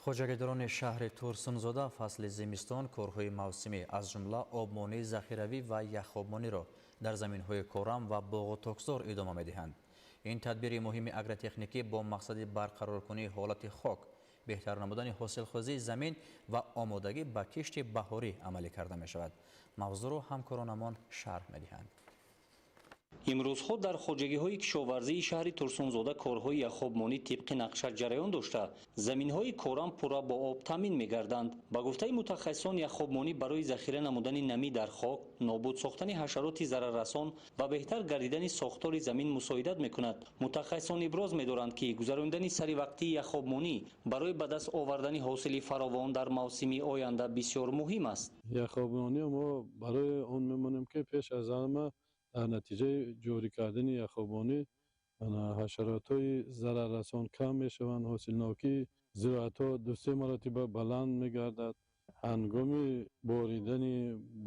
Хоҷагидорони шаҳри Турсунзода фасли зимистон корҳои мавсимӣ аз ҷумла обмонии захиравӣ ва яхобмониро дар заминҳои корам ва боғу токзор идома медиҳанд. Ин тадбири муҳими агротехникӣ бо мақсади барқароркунии ҳолати хок, беҳтар намудани ҳосилхезии замин ва омодагӣ ба кишти баҳорӣ амалӣ карда мешавад. Мавзӯъро ҳамкоронамон шарҳ медиҳанд. Имрӯзҳо дар хоҷагиҳои кишоварзии шаҳри Турсунзода корҳои яхобмонӣ тибқи нақша ҷараён дошта, заминҳои корам пурра бо об таъмин мегарданд. Ба гуфтаи мутахассисон, яхобмонӣ барои захира намудани намӣ дар хок, нобуд сохтани ҳашароти зараррасон ва беҳтар гардидани сохтори замин мусоидат мекунад. Мутахассисон иброз медоранд, ки гузарондани саривақтии яхобмонӣ барои ба даст овардани ҳосили фаровон дар мавсими оянда бисёр муҳим аст. Яхобмонӣ мо барои он мемонем, ки пеш аз ҳама дар натиҷаи ҷорӣ кардани яхобмонӣ ҳашаротҳои зараррасон кам мешаванд, ҳосилнокии зироатҳо 2-3 маротиба баланд мегардад. Ҳангоми боридани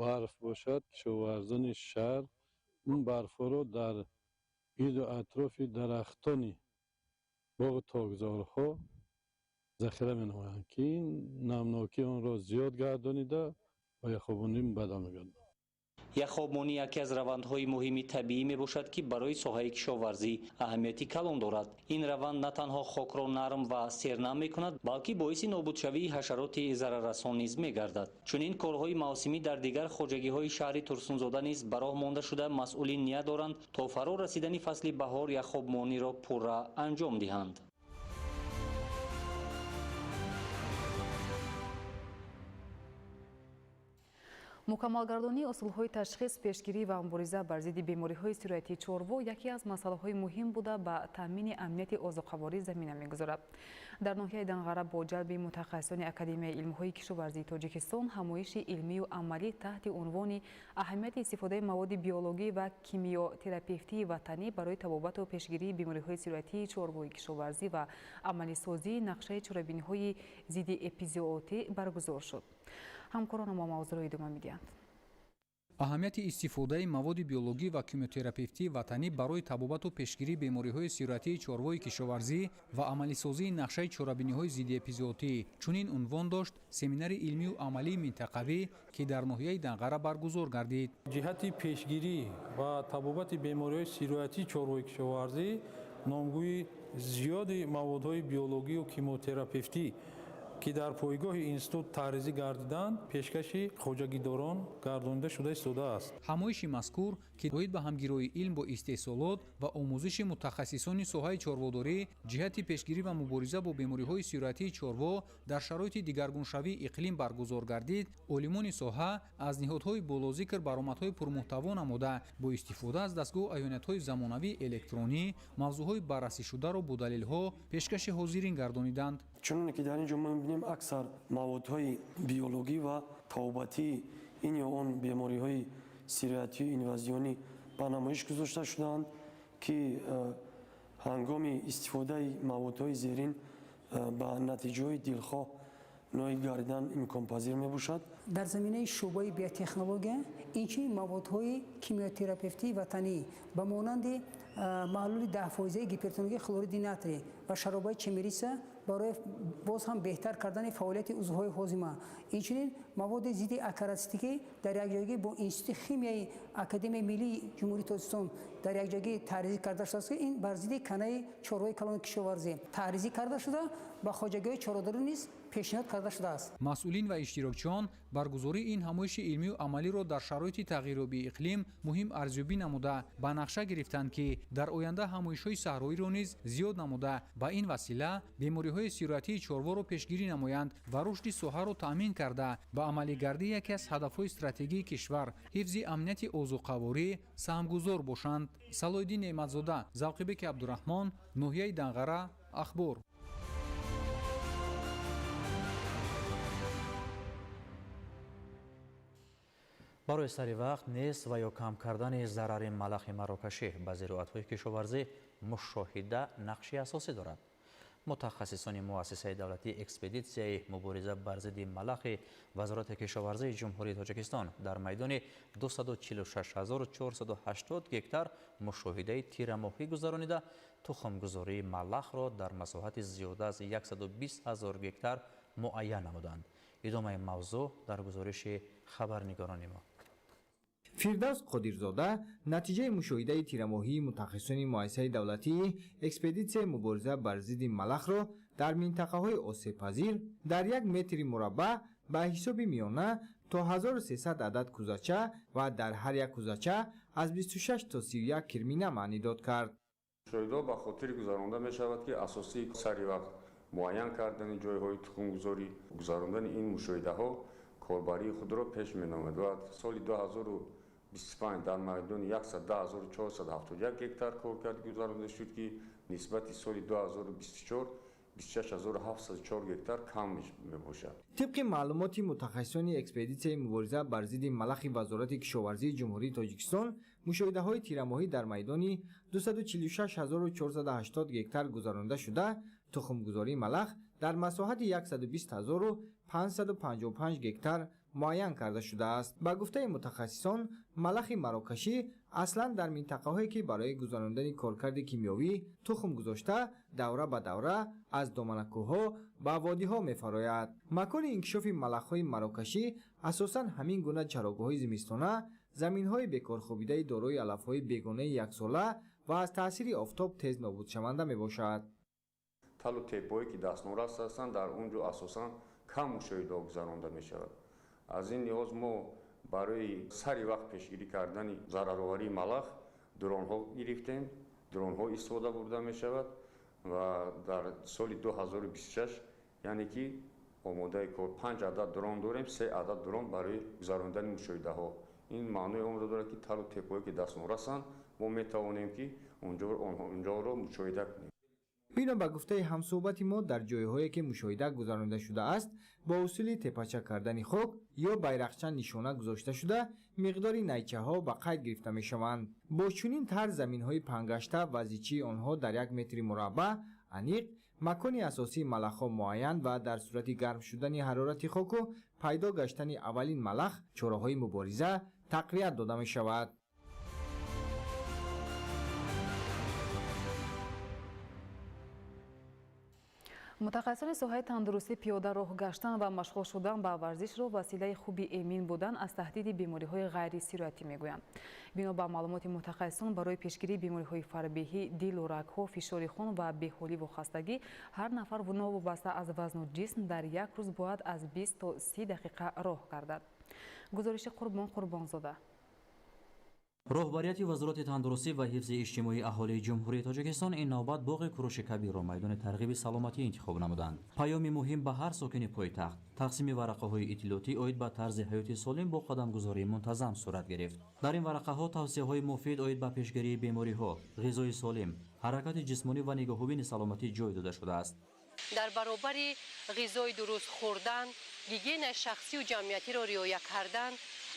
барф бошад, кишоварзони шаҳр он барфҳоро дар гирду атрофи дарахтони боғу токзорҳо захира менамоянд, ки ин намнокии онро зиёд гардонида ба яхобмонӣ мубаддал мегардад. Яхобмонӣ яке аз равандҳои муҳими табиӣ мебошад, ки барои соҳаи кишоварзӣ аҳамияти калон дорад. Ин раванд на танҳо хокро нарм ва сернам мекунад, балки боиси нобудшавии ҳашароти зараррасон низ мегардад. Чунин корҳои мавсимӣ дар дигар хоҷагиҳои шаҳри Турсунзода низ ба роҳ монда шуда, масъулин ният доранд то фаро расидани фасли баҳор яхобмониро пурра анҷом диҳанд. Мукаммалгардонии усулҳои ташхис, пешгирӣ ва мубориза бар зидди бемориҳои сироятии чорво яке аз масъалаҳои муҳим буда, ба таъмини амнияти озуқаворӣ замина мегузорад. Дар ноҳияи Данғара бо ҷалби мутахассисони Академияи илмҳои кишоварзии Тоҷикистон ҳамоиши илмию амалӣ таҳти унвони аҳамияти истифодаи маводи биологӣ ва кимиотерапевтии ватанӣ барои табобату пешгирии бемориҳои сироятии чорвои кишоварзӣ ва амалисозии нақшаи чорабиниҳои зидди эпизоотӣ баргузор шуд. Ҳамкороно мо мавзӯъро идома медиҳанд. Аҳамияти истифодаи маводи биологӣ ва кимиотерапевтии ватанӣ барои табобату пешгирии бемориҳои сироятии чорвои кишоварзӣ ва амалисозии нақшаи чорабиниҳои зиддиэпизоотӣ чунин унвон дошт семинари илмию амалии минтақавӣ, ки дар ноҳияи Данғара баргузор гардид. Ҷиҳати пешгирӣ ва табобати бемориҳои сироятии чорвои кишоварзӣ номгӯи зиёди маводҳои биологию кимиотерапевтӣ, ки дар пойгоҳи институт таҳризӣ гардиданд, пешкаши хоҷагидорон гардонида шуда истодааст. Ҳамоиши мазкур, ки оид ба ҳамгироии илм бо истеҳсолот ва омӯзиши мутахассисони соҳаи чорводорӣ ҷиҳати пешгирӣ ва мубориза бо бемориҳои сироятии чорво дар шароити дигаргуншавии иқлим баргузор гардид, олимони соҳа аз ниҳодҳои болозикр баромадҳои пурмуҳтаво намуда, бо истифода аз дастгоҳу аёниятҳои замонавии электронӣ мавзӯъҳои баррасӣшударо бо далелҳо пешкаши ҳозирин гардониданд. Чуноне ки дар ин ҷо мо мебинем, аксар маводҳои биологӣ ва табобатии ин ё он бемориҳои сироятию инвазионӣ ба намоиш гузошта шудаанд, ки ҳангоми истифодаи маводҳои зерин ба натиҷаҳои дилхоҳ ноил гардидан имконпазир мебошад. Дар заминаи шӯъбаи биотехнология инчунин маводҳои кимиотерапевтии ватанӣ ба монанди маҳлули 10% гипертоники хлориди натрий ва шаробаи чемериса барои боз ҳам беҳтар кардани фаъолияти узвҳои ҳозима, инчунин маводи зидди акарацитикӣ дар якҷоягӣ бо Институти химияи Академияи миллии Ҷумҳурии Тоҷикистон дар якҷоягӣ таҳризӣ карда шудааст, ки ин бар зидди канаи чорвои калони кишоварзӣ таҳризӣ карда шуда, ба хоҷагиҳои чорводорӣ низ пешниҳод карда шудааст. Масъулин ва иштирокчиён баргузории ин ҳамоиши илмию амалиро дар шароити тағйирёбии иқлим муҳим арзёбӣ намуда, ба нақша гирифтанд, ки дар оянда ҳамоишҳои саҳроиро низ зиёд намуда, ба ин васила бемориҳои сироятии чорворо пешгирӣ намоянд ва рушди соҳаро таъмин карда, ба амалигардии яке аз ҳадафҳои стратегии кишвар, ҳифзи амнияти озуқаворӣ саҳмгузор бошанд. Салоҳиддин Неъматзода, Завқибеки Абдураҳмон, ноҳияи Данғара, Ахбор. Барои сари вақт нест ва ё кам кардани зарари малахи марокашӣ ба зироатҳои кишоварзӣ мушоҳида нақши асосӣ дорад. Мутахассисони муассисаи давлатии экспедитсияи мубориза бар зидди малахи Вазорати кишоварзии Ҷумҳурии Тоҷикистон дар майдони 246480 гектар мушоҳидаи тирамоҳӣ гузаронида, тухмгузории малахро дар масоҳати зиёда аз 120 000 гектар муайян намуданд. Идомаи мавзӯъ дар гузориши хабарнигорони мо. Фирдавс Қодирзода натиҷаи мушоҳидаи тирамоҳии мутахассисони муассисаи давлатии экспедитсияи мубориза бар зидди малахро дар минтақаҳои осебпазир дар як метри мураббаъ ба ҳисоби миёна то 1300 адад кӯзача ва дар ҳар як кӯзача аз 26 то 31 кирмина маънидод кард. Мушоҳидаҳо ба хотири гузаронда мешавад, ки асосии сари вақт муайян кардани ҷойҳои тухмгузорӣ, гузарондани ин мушоҳидаҳо корбарии худро пеш менамояд ва соли 2025 дар майдони 110471 гектар коркард гузаронда шуд, ки нисбати соли 2024 26704 гектар кам мебошад. Тибқи маълумоти мутахассисони экспедитсияи мубориза бар зидди малахи Вазорати кишоварзии Ҷумҳурии Тоҷикистон, мушоҳидаҳои тирамоҳӣ дар майдони 246480 гектар гузаронда шуда, тухмгузории малах дар масоҳати 120555 гектар муайян карда шудааст. Ба гуфтаи мутахассисон, малахи марокашӣ аслан дар минтақаҳое, ки барои гузарондани коркарди кимиёвӣ тухм гузошта, давра ба давра аз доманакӯҳҳо ба водиҳо мефарояд. Макони инкишофи малахҳои марокашӣ асосан ҳамин гуна чарогоҳҳои зимистона, заминҳои бекорхобидаи дорои алафҳои бегонаи яксола ва аз таъсири офтоб тез нобудшаванда мебошад. Талу теппое, ки дастнорас ҳастанд, дар он ҷо асосан кам мушоҳидаҳо гузаронда мешавад. Аз ин лиҳоз мо барои сари вақт пешгирӣ кардани зарароварии малах дронҳо гирифтем, дронҳо истифода бурда мешавад ва дар соли 2026, яъне ки омодаи кор 5 адад дрон дорем, 3 адад дрон барои гузарондани мушоҳидаҳо. Ин маънои онро дорад, ки талу теппое, ки дастнорасанд, мо метавонем, ки онҷоро мушоҳида кунем. Бино ба гуфтаи ҳамсӯҳбати мо, дар ҷойҳое, ки мушоҳида гузаронида шудааст, бо усули тепача кардани хок ё байрақча нишона гузошта шуда, миқдори найчаҳо ба қайд гирифта мешаванд. Бо чунин тарз заминҳои пангашта ва зичии онҳо дар як метри мураббаъ аниқ, макони асосии малахҳо муайян ва дар сурати гарм шудани ҳарорати хоку пайдо гаштани аввалин малах чораҳои мубориза тақвият дода мешавад. Мутахассисони соҳаи тандурустӣ пиёда роҳ гаштан ва машғул шудан ба варзишро василаи хуби эмин будан аз таҳдиди бемориҳои ғайрисироятӣ мегӯянд. Бино ба маълумоти мутахассисон, барои пешгирии бемориҳои фарбеҳӣ, дилу рагҳо, фишори хун ва беҳоливу хастагӣ ҳар нафар новобаста аз вазну ҷисм дар як рӯз бояд аз 20 то 30 дақиқа роҳ гардад. Гузориши Қурбон Қурбонзода. Роҳбарияти Вазорати тандурустӣ ва ҳифзи иҷтимоии аҳолии Ҷумҳурии Тоҷикистон ин навбат боғи Куруши Кабирро майдони тарғиби саломатӣ интихоб намуданд. Паёми муҳим ба ҳар сокини пойтахт, тақсими варақаҳои иттилоотӣ оид ба тарзи ҳаёти солим бо қадамгузории мунтазам сурат гирифт. Дар ин варақаҳо тавсияҳои муфид оид ба пешгирии бемориҳо, ғизои солим, ҳаракати ҷисмонӣ ва нигоҳубини саломатӣ ҷой дода шудааст. Дар баробари ғизои дуруст хӯрдан, гигиенаи шахсию ҷамъиятиро риоя кардан,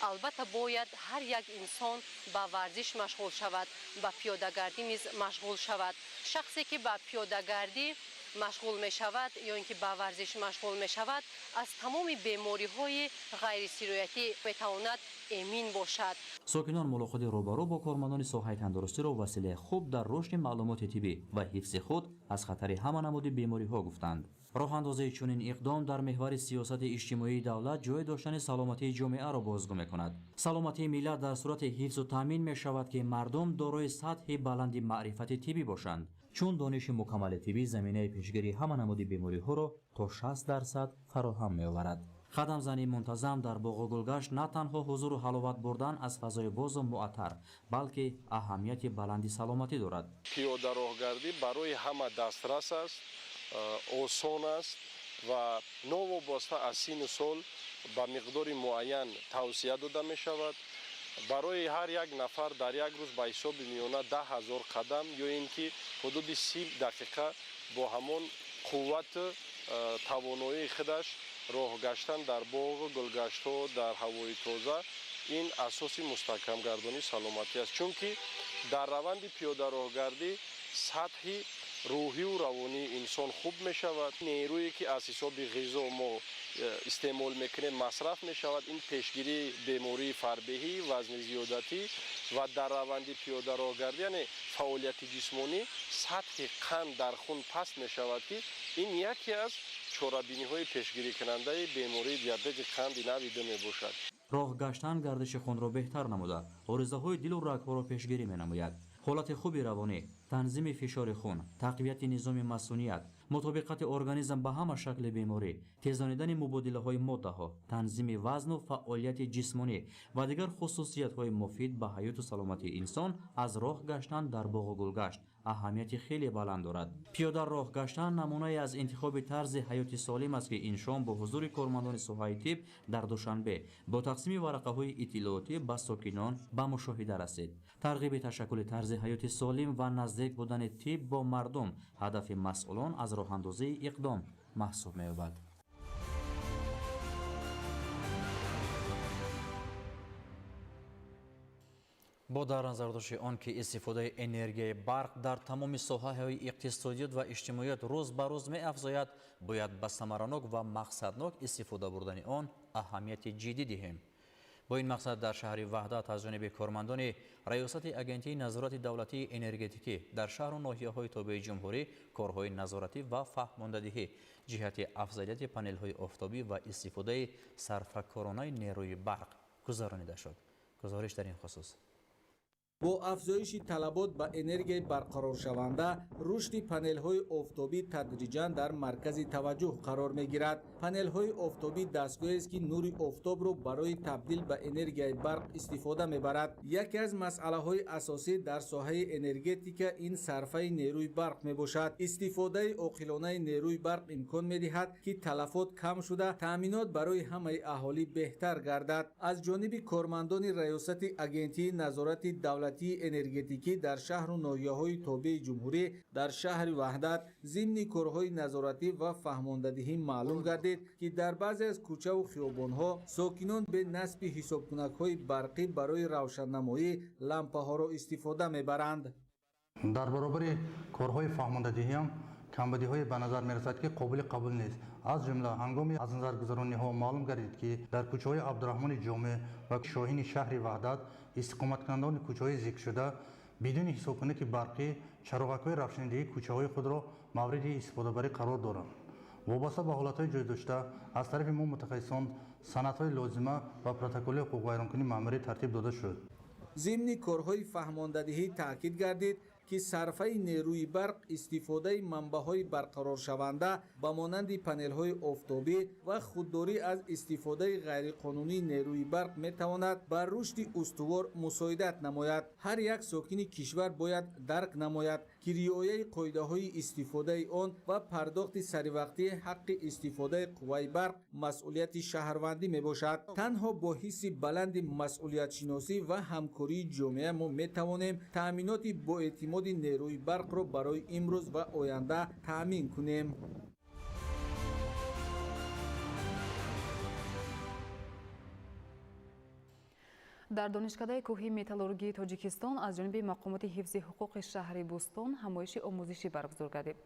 албатта бояд ҳар як инсон ба варзиш машғул шавад, ба пиёдагардӣ низ машғул шавад. Шахсе, ки ба пиёдагардӣ машғул мешавад ё ин ки ба варзиш машғул мешавад, аз тамоми бемориҳои ғайрисироятӣ метавонад эмин бошад. Сокинон мулоқоти рӯбарӯ бо кормандони соҳаи тандурустиро василаи хуб дар рушди маълумоти тиббӣ ва ҳифзи худ аз хатари ҳама намуди бемориҳо гуфтанд. Роҳандозии чунин иқдом дар меҳвари сиёсати иҷтимоии давлат ҷой доштани саломатии ҷомеаро бозгӯ мекунад. Саломатии миллат дар сурати ҳифзу таъмин мешавад, ки мардум дорои сатҳи баланди маърифати тиббӣ бошанд, чун дониши мукаммали тиббӣ заминаи пешгирии ҳама намуди бемориҳоро то 60% фароҳам меоварад. Қадамзании мунтазам дар боғу гулгашт на танҳо ҳузуру ҳаловат бурдан аз фазои бозу муаттар, балки аҳамияти баланди саломатӣ дорад. Пиёдароҳгардӣ барои ҳама дастрас аст, осон аст ва новобаста аз сину сол ба миқдори муайян тавсия дода мешавад. Барои ҳар як нафар дар як рӯз ба ҳисоби миёна 10 000 қадам ё ин ки ҳудуди 30 дақиқа бо ҳамон қуввату тавоноии худаш роҳ гаштан дар боғу гулгаштҳо, дар ҳавои тоза, ин асоси мустаҳкамгардонии саломатӣ аст. Чунки дар раванди пиёдароҳгардӣ сатҳи рӯҳию равонии инсон хуб мешавад. Нерӯе, ки аз ҳисоби ғизо мо истеъмол мекунем, масраф мешавад. Ин пешгирии бемории фарбеҳӣ, вазни зиёдатӣ ва дар раванди пиёдароҳгардӣ, яъне фаъолияти ҷисмонӣ, сатҳи қанд дар хун паст мешавад, ки ин яке аз чорабиниҳои пешгирикунандаи бемории диабети қанди нави 2 мебошад. Роҳ гаштан гардиши хунро беҳтар намуда, оризаҳои дилу рагҳоро пешгирӣ менамояд. Ҳолати хуби равонӣ, танзими фишори хун, тақвияти низоми масуният, мутобиқати организм ба ҳама шакли беморӣ, тезонидани мубодилаҳои моддаҳо, танзими вазну фаъолияти ҷисмонӣ ва дигар хусусиятҳои муфид ба ҳаёту саломатии инсон аз роҳ гаштан дар боғу гулгашт аҳамияти хеле баланд дорад. Пиёда роҳ гаштан намунае аз интихоби тарзи ҳаёти солим аст, ки ин шом бо ҳузури кормандони соҳаи тиб дар Душанбе бо тақсими варақаҳои иттилоотӣ ба сокинон ба мушоҳида расид. Тарғиби ташаккули тарзи ҳаёти солим ва наздик будани тиб бо мардум ҳадафи масъулон аз роҳандозии иқдом маҳсуб меёбад. Бо дар назардошти он ки истифодаи энергияи барқ дар тамоми соҳаҳои иқтисодиёт ва иҷтимоиёт рӯз ба рӯз меафзояд, бояд ба самаранок ва мақсаднок истифода бурдани он аҳамияти ҷиддӣ диҳем. Бо ин мақсад дар шаҳри Ваҳдат аз ҷониби кормандони Раёсати Агентии назорати давлатии энергетикӣ дар шаҳру ноҳияҳои тобеи ҷумҳурӣ корҳои назоратӣ ва фаҳмондадиҳӣ ҷиҳати афзалияти панелҳои офтобӣ ва истифодаи сарфакоронаи нерӯи барқ гузаронида шуд. Гузориш дар ин хусус. Бо афзоиши талабот ба энергияи барқароршаванда, рушди панелҳои офтобӣ тадриҷан дар маркази таваҷҷӯҳ қарор мегирад. Панелҳои офтобӣ дастгоҳест, ки нури офтобро барои табдил ба энергияи барқ истифода мебарад. Яке аз масъалаҳои асосӣ дар соҳаи энергетика ин сарфаи нерӯи барқ мебошад. Истифодаи оқилонаи нерӯи барқ имкон медиҳад, ки талафот кам шуда, таъминот барои ҳамаи аҳолӣ беҳтар гардад. Аз ҷониби кормандони Раёсати Агентии назорати давлатии энергетикӣ дар шаҳру ноҳияҳои тобеи ҷумҳурӣ дар шаҳри Ваҳдат зимни корҳои назоратӣ ва фаҳмондадиҳӣ маълум гардид, ки дар баъзе аз кӯчаву хиёбонҳо сокинон бе насби ҳисобкунакҳои барқӣ барои равшаннамоӣ лампаҳоро истифода мебаранд. Дар баробари корҳои фаҳмондадиҳиам камбудиҳое ба назар мерасад, ки қобили қабул нест. Аз ҷумла ҳангоми аз назаргузарониҳо маълум гардид, ки дар кӯчаҳои Абдураҳмони Ҷомеъ ва Шоҳини шаҳри Ваҳдат истиқоматкунандагони кӯчаҳои зикршуда бидуни ҳисобкунаки барқӣ чароғакҳои равшанидиҳии кӯчаҳои худро мавриди истифодабарӣ қарор доранд. Вобаста ба ҳолатҳои ҷойдошта аз тарафи мо мутахассисон санадҳои лозима ва протоколи ҳуқуқвайронкунии маъмурӣ тартиб дода шуд. Зимни корҳои фаҳмондадиҳӣ таъкид гардид, ки сарфаи нерӯи барқ, истифодаи манбаъҳои барқароршаванда ба монанди панелҳои офтобӣ ва худдорӣ аз истифодаи ғайриқонунии нерӯи барқ метавонад ба рушди устувор мусоидат намояд. Ҳар як сокини кишвар бояд дарк намояд, ки риояи қоидаҳои истифодаи он ва пардохти саривақтии ҳаққи истифодаи қувваи барқ масъулияти шаҳрвандӣ мебошад. Танҳо бо ҳисси баланди масъулиятшиносӣ ва ҳамкории ҷомеа мо метавонем таъминоти боэътимод нерӯи барқро барои имрӯз ва оянда таъмин кунем. Дар Донишкадаи кӯҳии металлургии Тоҷикистон аз ҷониби мақомоти ҳифзи ҳуқуқи шаҳри Бӯстон ҳамоиши омӯзишӣ баргузор гардид.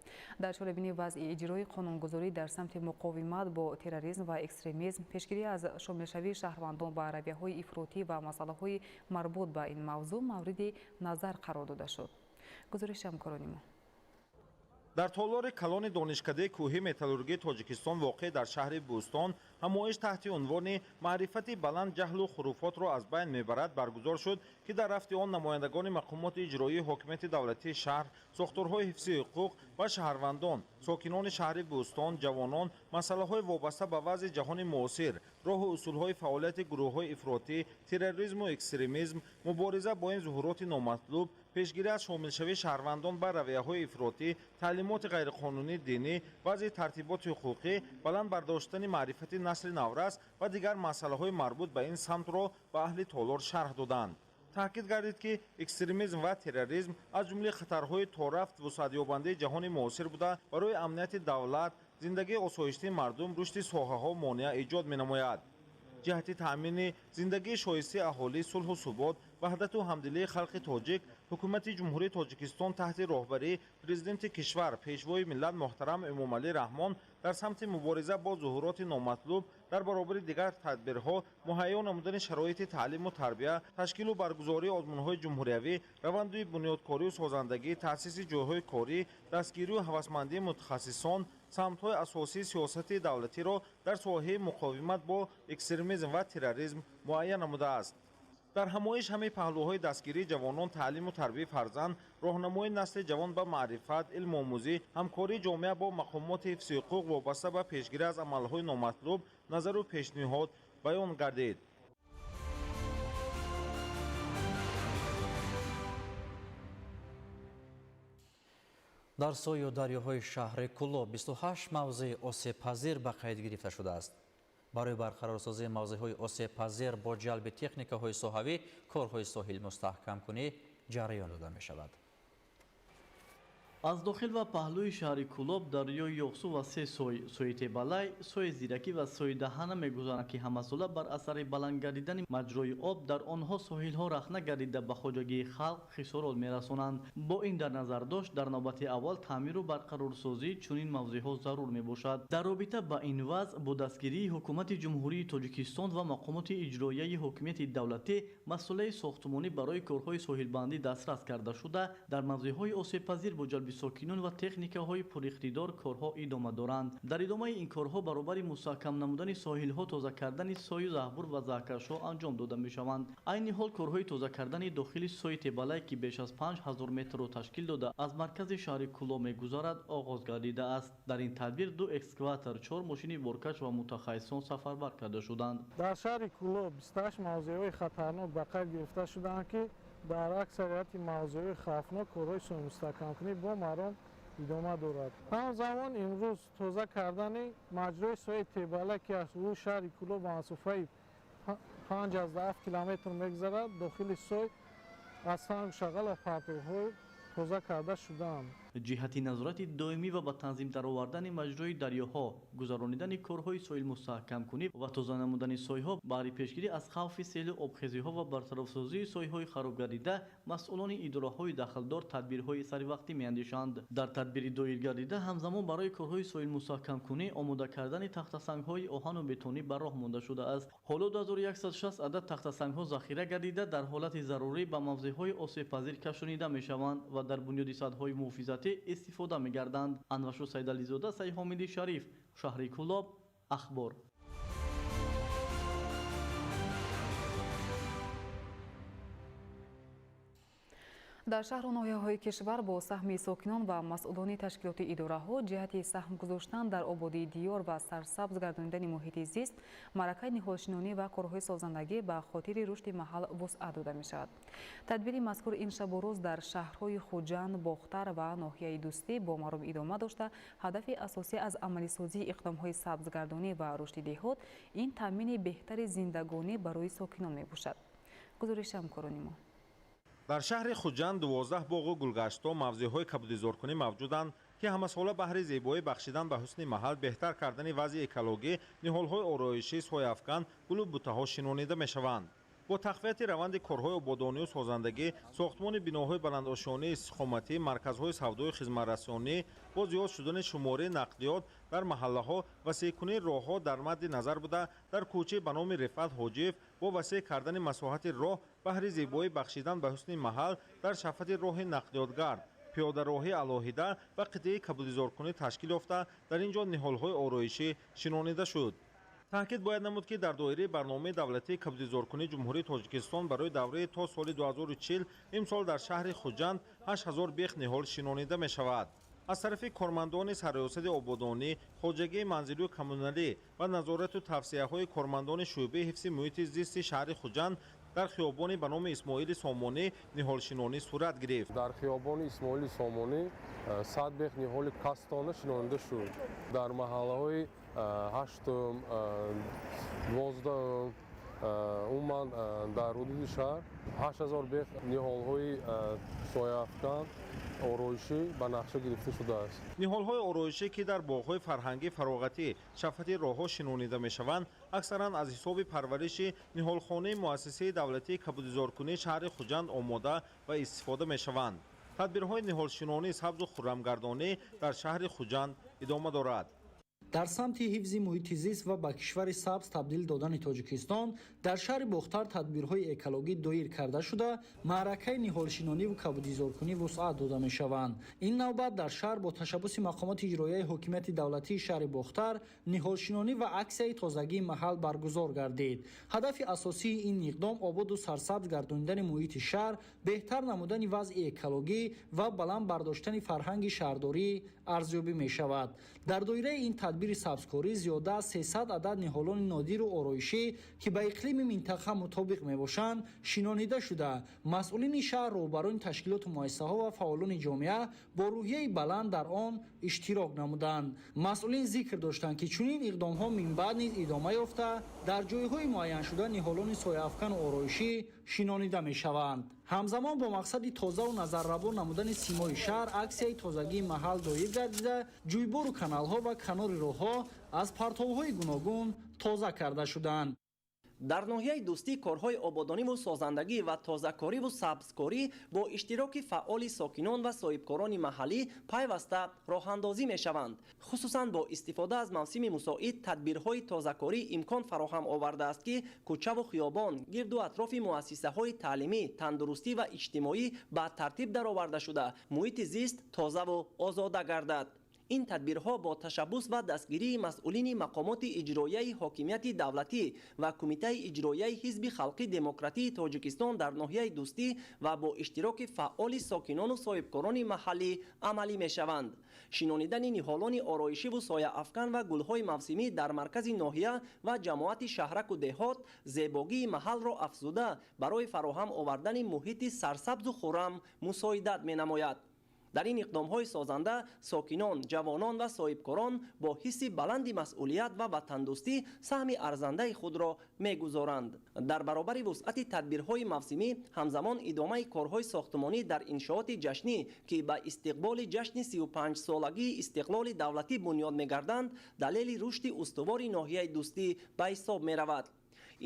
Дар чорабинии вазъи иҷрои қонунгузорӣ дар самти муқовимат бо терроризм ва экстремизм, пешгирӣ аз шомилшавии шаҳрвандон ба равияҳои ифротӣ ва масъалаҳои марбут ба ин мавзӯъ мавриди назар қарор дода шуд. Гузориши ҳамкорони мо. Дар толори калони Донишкадаи кӯҳии металлургии Тоҷикистон воқеъ дар шаҳри Бӯстон ҳамоиш таҳти унвони маърифати баланд ҷаҳлу хуруфотро аз байн мебарад баргузор шуд, ки дар рафти он намояндагони мақомоти иҷроии ҳокимияти давлатии шаҳр, сохторҳои ҳифзи ҳуқуқ ва шаҳрвандон, сокинони шаҳри Бӯстон, ҷавонон масъалаҳои вобаста ба вазъи ҷаҳони муосир, роҳу усулҳои фаъолияти гурӯҳҳои ифротӣ, терроризму экстремизм, мубориза бо ин зуҳуроти номатлуб, пешгирӣ аз шомилшавии шаҳрвандон ба равияҳои ифротӣ, таълимоти ғайриқонунии динӣ, вазъи тартиботи ҳуқуқӣ, баланд бардоштани маърифати насли наврас ва дигар масъалаҳои марбут ба ин самтро ба аҳли толор шарҳ доданд. Таъкид гардид, ки экстремизм ва терроризм аз ҷумлаи хатарҳои торафт вусъатёбандаи ҷаҳони муосир буда, барои амнияти давлат, зиндагии осоиштии мардум, рушди соҳаҳо монеа эҷод менамояд. Ҷиҳати таъмини зиндагии шоистаи аҳолӣ, сулҳу субот, ваҳдату ҳамдилии халқи тоҷик, ҳукумати Ҷумҳурии Тоҷикистон таҳти роҳбарии президенти кишвар, пешвои миллат муҳтарам Эмомалӣ Раҳмон дар самти мубориза бо зуҳуроти номатлуб дар баробари дигар тадбирҳо муҳайё намудани шароити таълиму тарбия, ташкилу баргузории озмунҳои ҷумҳуриявӣ, раванди бунёдкорию созандагӣ, таъсиси ҷойҳои корӣ, дастгирию ҳавасмандии мутахассисон самтҳои асосии сиёсати давлатиро дар соҳаи муқовимат бо экстремизм ва терроризм муайян намудааст. Дар ҳамоиш ҳамаи паҳлӯҳои дастгирии ҷавонон, таълиму тарбияи фарзанд, роҳнамои насли ҷавон ба маърифат, илмомӯзӣ, ҳамкории ҷомеа бо мақомоти ҳифзи ҳуқуқ вобаста ба пешгирӣ аз амалҳои номатлуб назару пешниҳод баён гардид. Дар сою дарёҳои шаҳри Кӯлоб 28 мавзеи осебпазир ба қайд гирифта шудааст. Барои барқарорсозии мавзеъҳои осебпазир бо ҷалби техникаҳои соҳавӣ корҳои соҳил мустаҳкамкунӣ ҷараён дода мешавад. Аз дохил ва паҳлӯи шаҳри Кӯлоб дарёи Ёқсу ва се сой, сои Тебалай, сои Зиракӣ ва сои Даҳана мегузаранд, ки ҳамасола бар асари баланд гардидани маҷрои об дар онҳо соҳилҳо рахна гардида ба хоҷагии халқ хисорот мерасонанд. Бо ин дар назар дошт, дар навбати аввал таъмиру барқарорсозии чунин мавзеъҳо зарур мебошад. Дар робита ба ин вазъ бо дастгирии Ҳукумати Ҷумҳурии Тоҷикистон ва мақомоти иҷроияи ҳокимияти давлатӣ масъулаи сохтмонӣ барои корҳои соҳилбандӣ дастрас карда шуда, дар мавзеъҳои осебпазир бо ҷалби сокинон ва техникаҳои пуриқтидор корҳо идома доранд. Дар идомаи ин корҳо баробари мустаҳкам намудани соҳилҳо тоза кардани сою заҳбур ва заҳкашҳо анҷом дода мешаванд. Айни ҳол корҳои тоза кардани дохили сои Тебалай, ки беш аз 5000 метрро ташкил дода, аз маркази шаҳри Кӯлоб мегузарад, оғоз гардидааст. Дар ин тадбир 2 экскаватор, 4 мошини боркаш ва мутахассисон сафарбар карда шуданд. Дар шаҳри Кӯлоб 28 мавзеъҳои хатарнок ба қайд гирифта шуданд, ки дар аксарияти мавзеъҳои хавфнок корҳои соҳилмустаҳкамкунӣ бо маром идома дорад. Ҳамзамон имрӯз тоза кардани маҷрои сои Тебалай, ки аз ҳудуди шаҳри Кӯлоб ба масофаи 5,7 километр мегузарад, дохили сой аз санг, шағал ва партовҳо тоза карда шудаанд. Ҷиҳати назорати доимӣ ва ба танзим даровардани маҷрои дарёҳо, гузаронидани корҳои соҳилмустаҳкамкунӣ ва тоза намудани сойҳо баҳри пешгирӣ аз хавфи селу обхезиҳо ва бартарафсозии сойҳои харобгардида, масъулони идораҳои дахлдор тадбирҳои саривақтӣ меандешанд. Дар тадбири доиргардида ҳамзамон барои корҳои соҳилмустаҳкамкунӣ омода кардани тахтасангҳои оҳану бетонӣ ба роҳ монда шудааст. Ҳоло 2160 адад тахтасангҳо захира гардида, дар ҳолати зарурӣ ба мавзеъҳои осебпазир кашонида мешаванд ва дар бунёди садҳои муҳофизатӣ истифода мегарданд. Анваршо Сайдализода, Сайҳомиди Шариф, шаҳри Кӯлоб, Ахбор. Дар шаҳру ноҳияҳои кишвар бо саҳми сокинон ва масъулони ташкилоти идораҳо ҷиҳати саҳм гузоштан дар ободии диёр ва сарсабз гардонидани муҳити зист, маъракаи ниҳолшинонӣ ва корҳои созандагӣ ба хотири рушди маҳал вусъат дода мешавад. Тадбири мазкур ин шабу рӯз дар шаҳрҳои Хуҷанд, Бохтар ва ноҳияи Дӯстӣ бо маром идома дошта, ҳадафи асосӣ аз амалисозии иқдомҳои сабзгардонӣ ва рушди деҳот ин таъмини беҳтари зиндагонӣ барои сокинон мебошад. Гузориши ҳамкорони мо. Дар шаҳри Хуҷанд 12 боғу гулгаштҳо мавзеъҳои кабудизоркунӣ мавҷуданд, ки ҳамасола баҳри зебоӣ бахшидан ба ҳусни маҳал, беҳтар кардани вазъи экологӣ, ниҳолҳои ороишӣ, сояафкан, гулу бутаҳо шинонида мешаванд. Бо тақвияти раванди корҳои ободонию созандагӣ, сохтмони биноҳои баландошёнии истиқоматӣ, марказҳои савдою хизматрасонӣ, бо зиёд шудани шумораи нақлиёт дар маҳаллаҳо, васеъкунии роҳҳо дар мадди назар буда, дар кӯчаи ба номи Рифат Ҳоҷиев бо васеъ кардани масоҳати роҳ баҳри зебоӣ бахшидан ба ҳусни маҳал дар шафати роҳи нақлиётгард, пиёдароҳи алоҳида ва қитъаи кабудизоркунӣ ташкил ёфта, дар ин ҷо ниҳолҳои ороишӣ шинонида шуд. Таъкид бояд намуд, ки дар доираи барномаи давлатии кабудизоркунии Ҷумҳурии Тоҷикистон барои давраи то соли 2040 имсол дар шаҳри Хуҷанд 8000 бех ниҳол шинонида мешавад. Аз тарафи кормандони сарриёсати ободонӣ, хоҷагии манзилию коммуналӣ ва назорату тавсияҳои кормандони шӯъбаи ҳифзи муҳити зисти шаҳри Хуҷанд дар хиёбони ба номи Исмоили Сомонӣ ниҳолшинонӣ сурат гирифт. Дар хиёбони Исмоили Сомонӣ 100 бех ниҳоли кастона шинонида шуд. Дар маҳаллаҳои 8-ум, 12-ум, умуман дар ҳудуди шаҳр 8000 бех ниҳолҳои сояафкан ороишӣ ба нақша гирифта шудааст. Ниҳолҳои ороишӣ, ки дар боғҳои фарҳангӣ, фароғатӣ, шафати роҳҳо шинонида мешаванд, аксаран аз ҳисоби парвариши ниҳолхонаи муассисаи давлатии кабудизоркунии шаҳри Хуҷанд омода ва истифода мешаванд. Тадбирҳои ниҳолшинонӣ, сабзу хуррамгардонӣ дар шаҳри Хуҷанд идома дорад. Дар самти ҳифзи муҳити зист ва ба кишвари сабз табдил додани Тоҷикистон дар шаҳри Бохтар тадбирҳои экологӣ доир карда шуда, маъракаи ниҳолшинониву кабудизоркунӣ вусъат дода мешаванд. Ин навбат дар шаҳр бо ташаббуси мақомоти иҷроияи ҳокимияти давлатии шаҳри Бохтар ниҳолшинонӣ ва аксияи тозагии маҳал баргузор гардид. Ҳадафи асосии ин иқдом ободу сарсабз гардонидани муҳити шаҳр, беҳтар намудани вазъи экологӣ ва баланд бардоштани фарҳанги шаҳрдорӣ арзёбӣ мешавад. Дар доираи ин тадбири сабзкорӣ зиёда аз 300 адад ниҳолони нодиру ороишӣ, ки ба иқлими минтақа мутобиқ мебошанд, шинонида шуда, масъулини шаҳр, роҳбарони ташкилоту муассисаҳо ва фаъолони ҷомеа бо рӯҳияи баланд дар он иштирок намуданд. Масъулин зикр доштанд, ки чунин иқдомҳо минбаъд низ идома ёфта, дар ҷойҳои муайяншуда ниҳолони сояафкану ороишӣ шинонида мешаванд. Ҳамзамон бо мақсади тозаву назаррабо намудани симои шаҳр аксияи тозагии маҳал доир гардида, ҷӯйбору каналҳо ва канори роҳҳо аз партовҳои гуногун тоза карда шуданд. Дар ноҳияи Дӯстӣ корҳои ободониву созандагӣ ва тозакориву сабзкорӣ бо иштироки фаъоли сокинон ва соҳибкорони маҳаллӣ пайваста роҳандозӣ мешаванд. Хусусан бо истифода аз мавсими мусоид тадбирҳои тозакорӣ имкон фароҳам овардааст, ки кӯчаву хиёбон, гирду атрофи муассисаҳои таълимӣ, тандурустӣ ва иҷтимоӣ ба тартиб дароварда шуда, муҳити зист тозаву озода гардад. Ин тадбирҳо бо ташаббус ва дастгирии масъулини мақомоти иҷроияи ҳокимияти давлатӣ ва Кумитаи иҷроияи Ҳизби халқи демократии Тоҷикистон дар ноҳияи Дӯстӣ ва бо иштироки фаъоли сокинону соҳибкорони маҳаллӣ амалӣ мешаванд. Шинонидани ниҳолони ороишиву сояафкан ва гулҳои мавсимӣ дар маркази ноҳия ва ҷамоати шаҳраку деҳот зебогии маҳалро афзуда, барои фароҳам овардани муҳити сарсабзу хуррам мусоидат менамояд. Дар ин иқдомҳои созанда сокинон, ҷавонон ва соҳибкорон бо ҳисси баланди масъулият ва ватандӯстӣ саҳми арзандаи худро мегузоранд. Дар баробари вусъати тадбирҳои мавсимӣ ҳамзамон идомаи корҳои сохтмонӣ дар иншооти ҷашнӣ, ки ба истиқболи ҷашни 35-солагии истиқлоли давлатӣ бунёд мегарданд, далели рушди устувори ноҳияи Дӯстӣ ба ҳисоб меравад.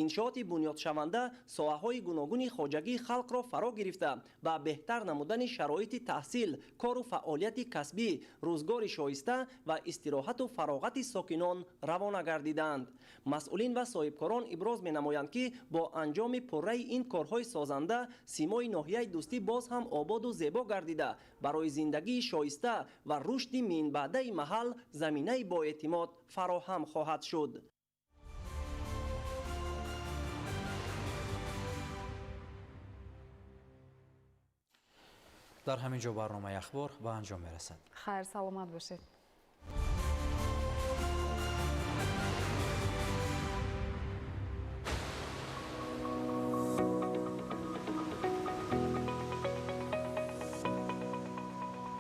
Иншооти бунёдшаванда соҳаҳои гуногуни хоҷагии халқро фаро гирифта, ба беҳтар намудани шароити таҳсил, кору фаъолияти касбӣ, рӯзгори шоиста ва истироҳату фароғати сокинон равона гардидаанд. Масъулин ва соҳибкорон иброз менамоянд, ки бо анҷоми пурраи ин корҳои созанда симои ноҳияи Дӯстӣ боз ҳам ободу зебо гардида, барои зиндагии шоиста ва рушди минбаъдаи маҳал заминаи боэътимод фароҳам хоҳад шуд. Дар ҳамин ҷо барномаи ахбор ба анҷом мерасад. Хайр, саломат бошед.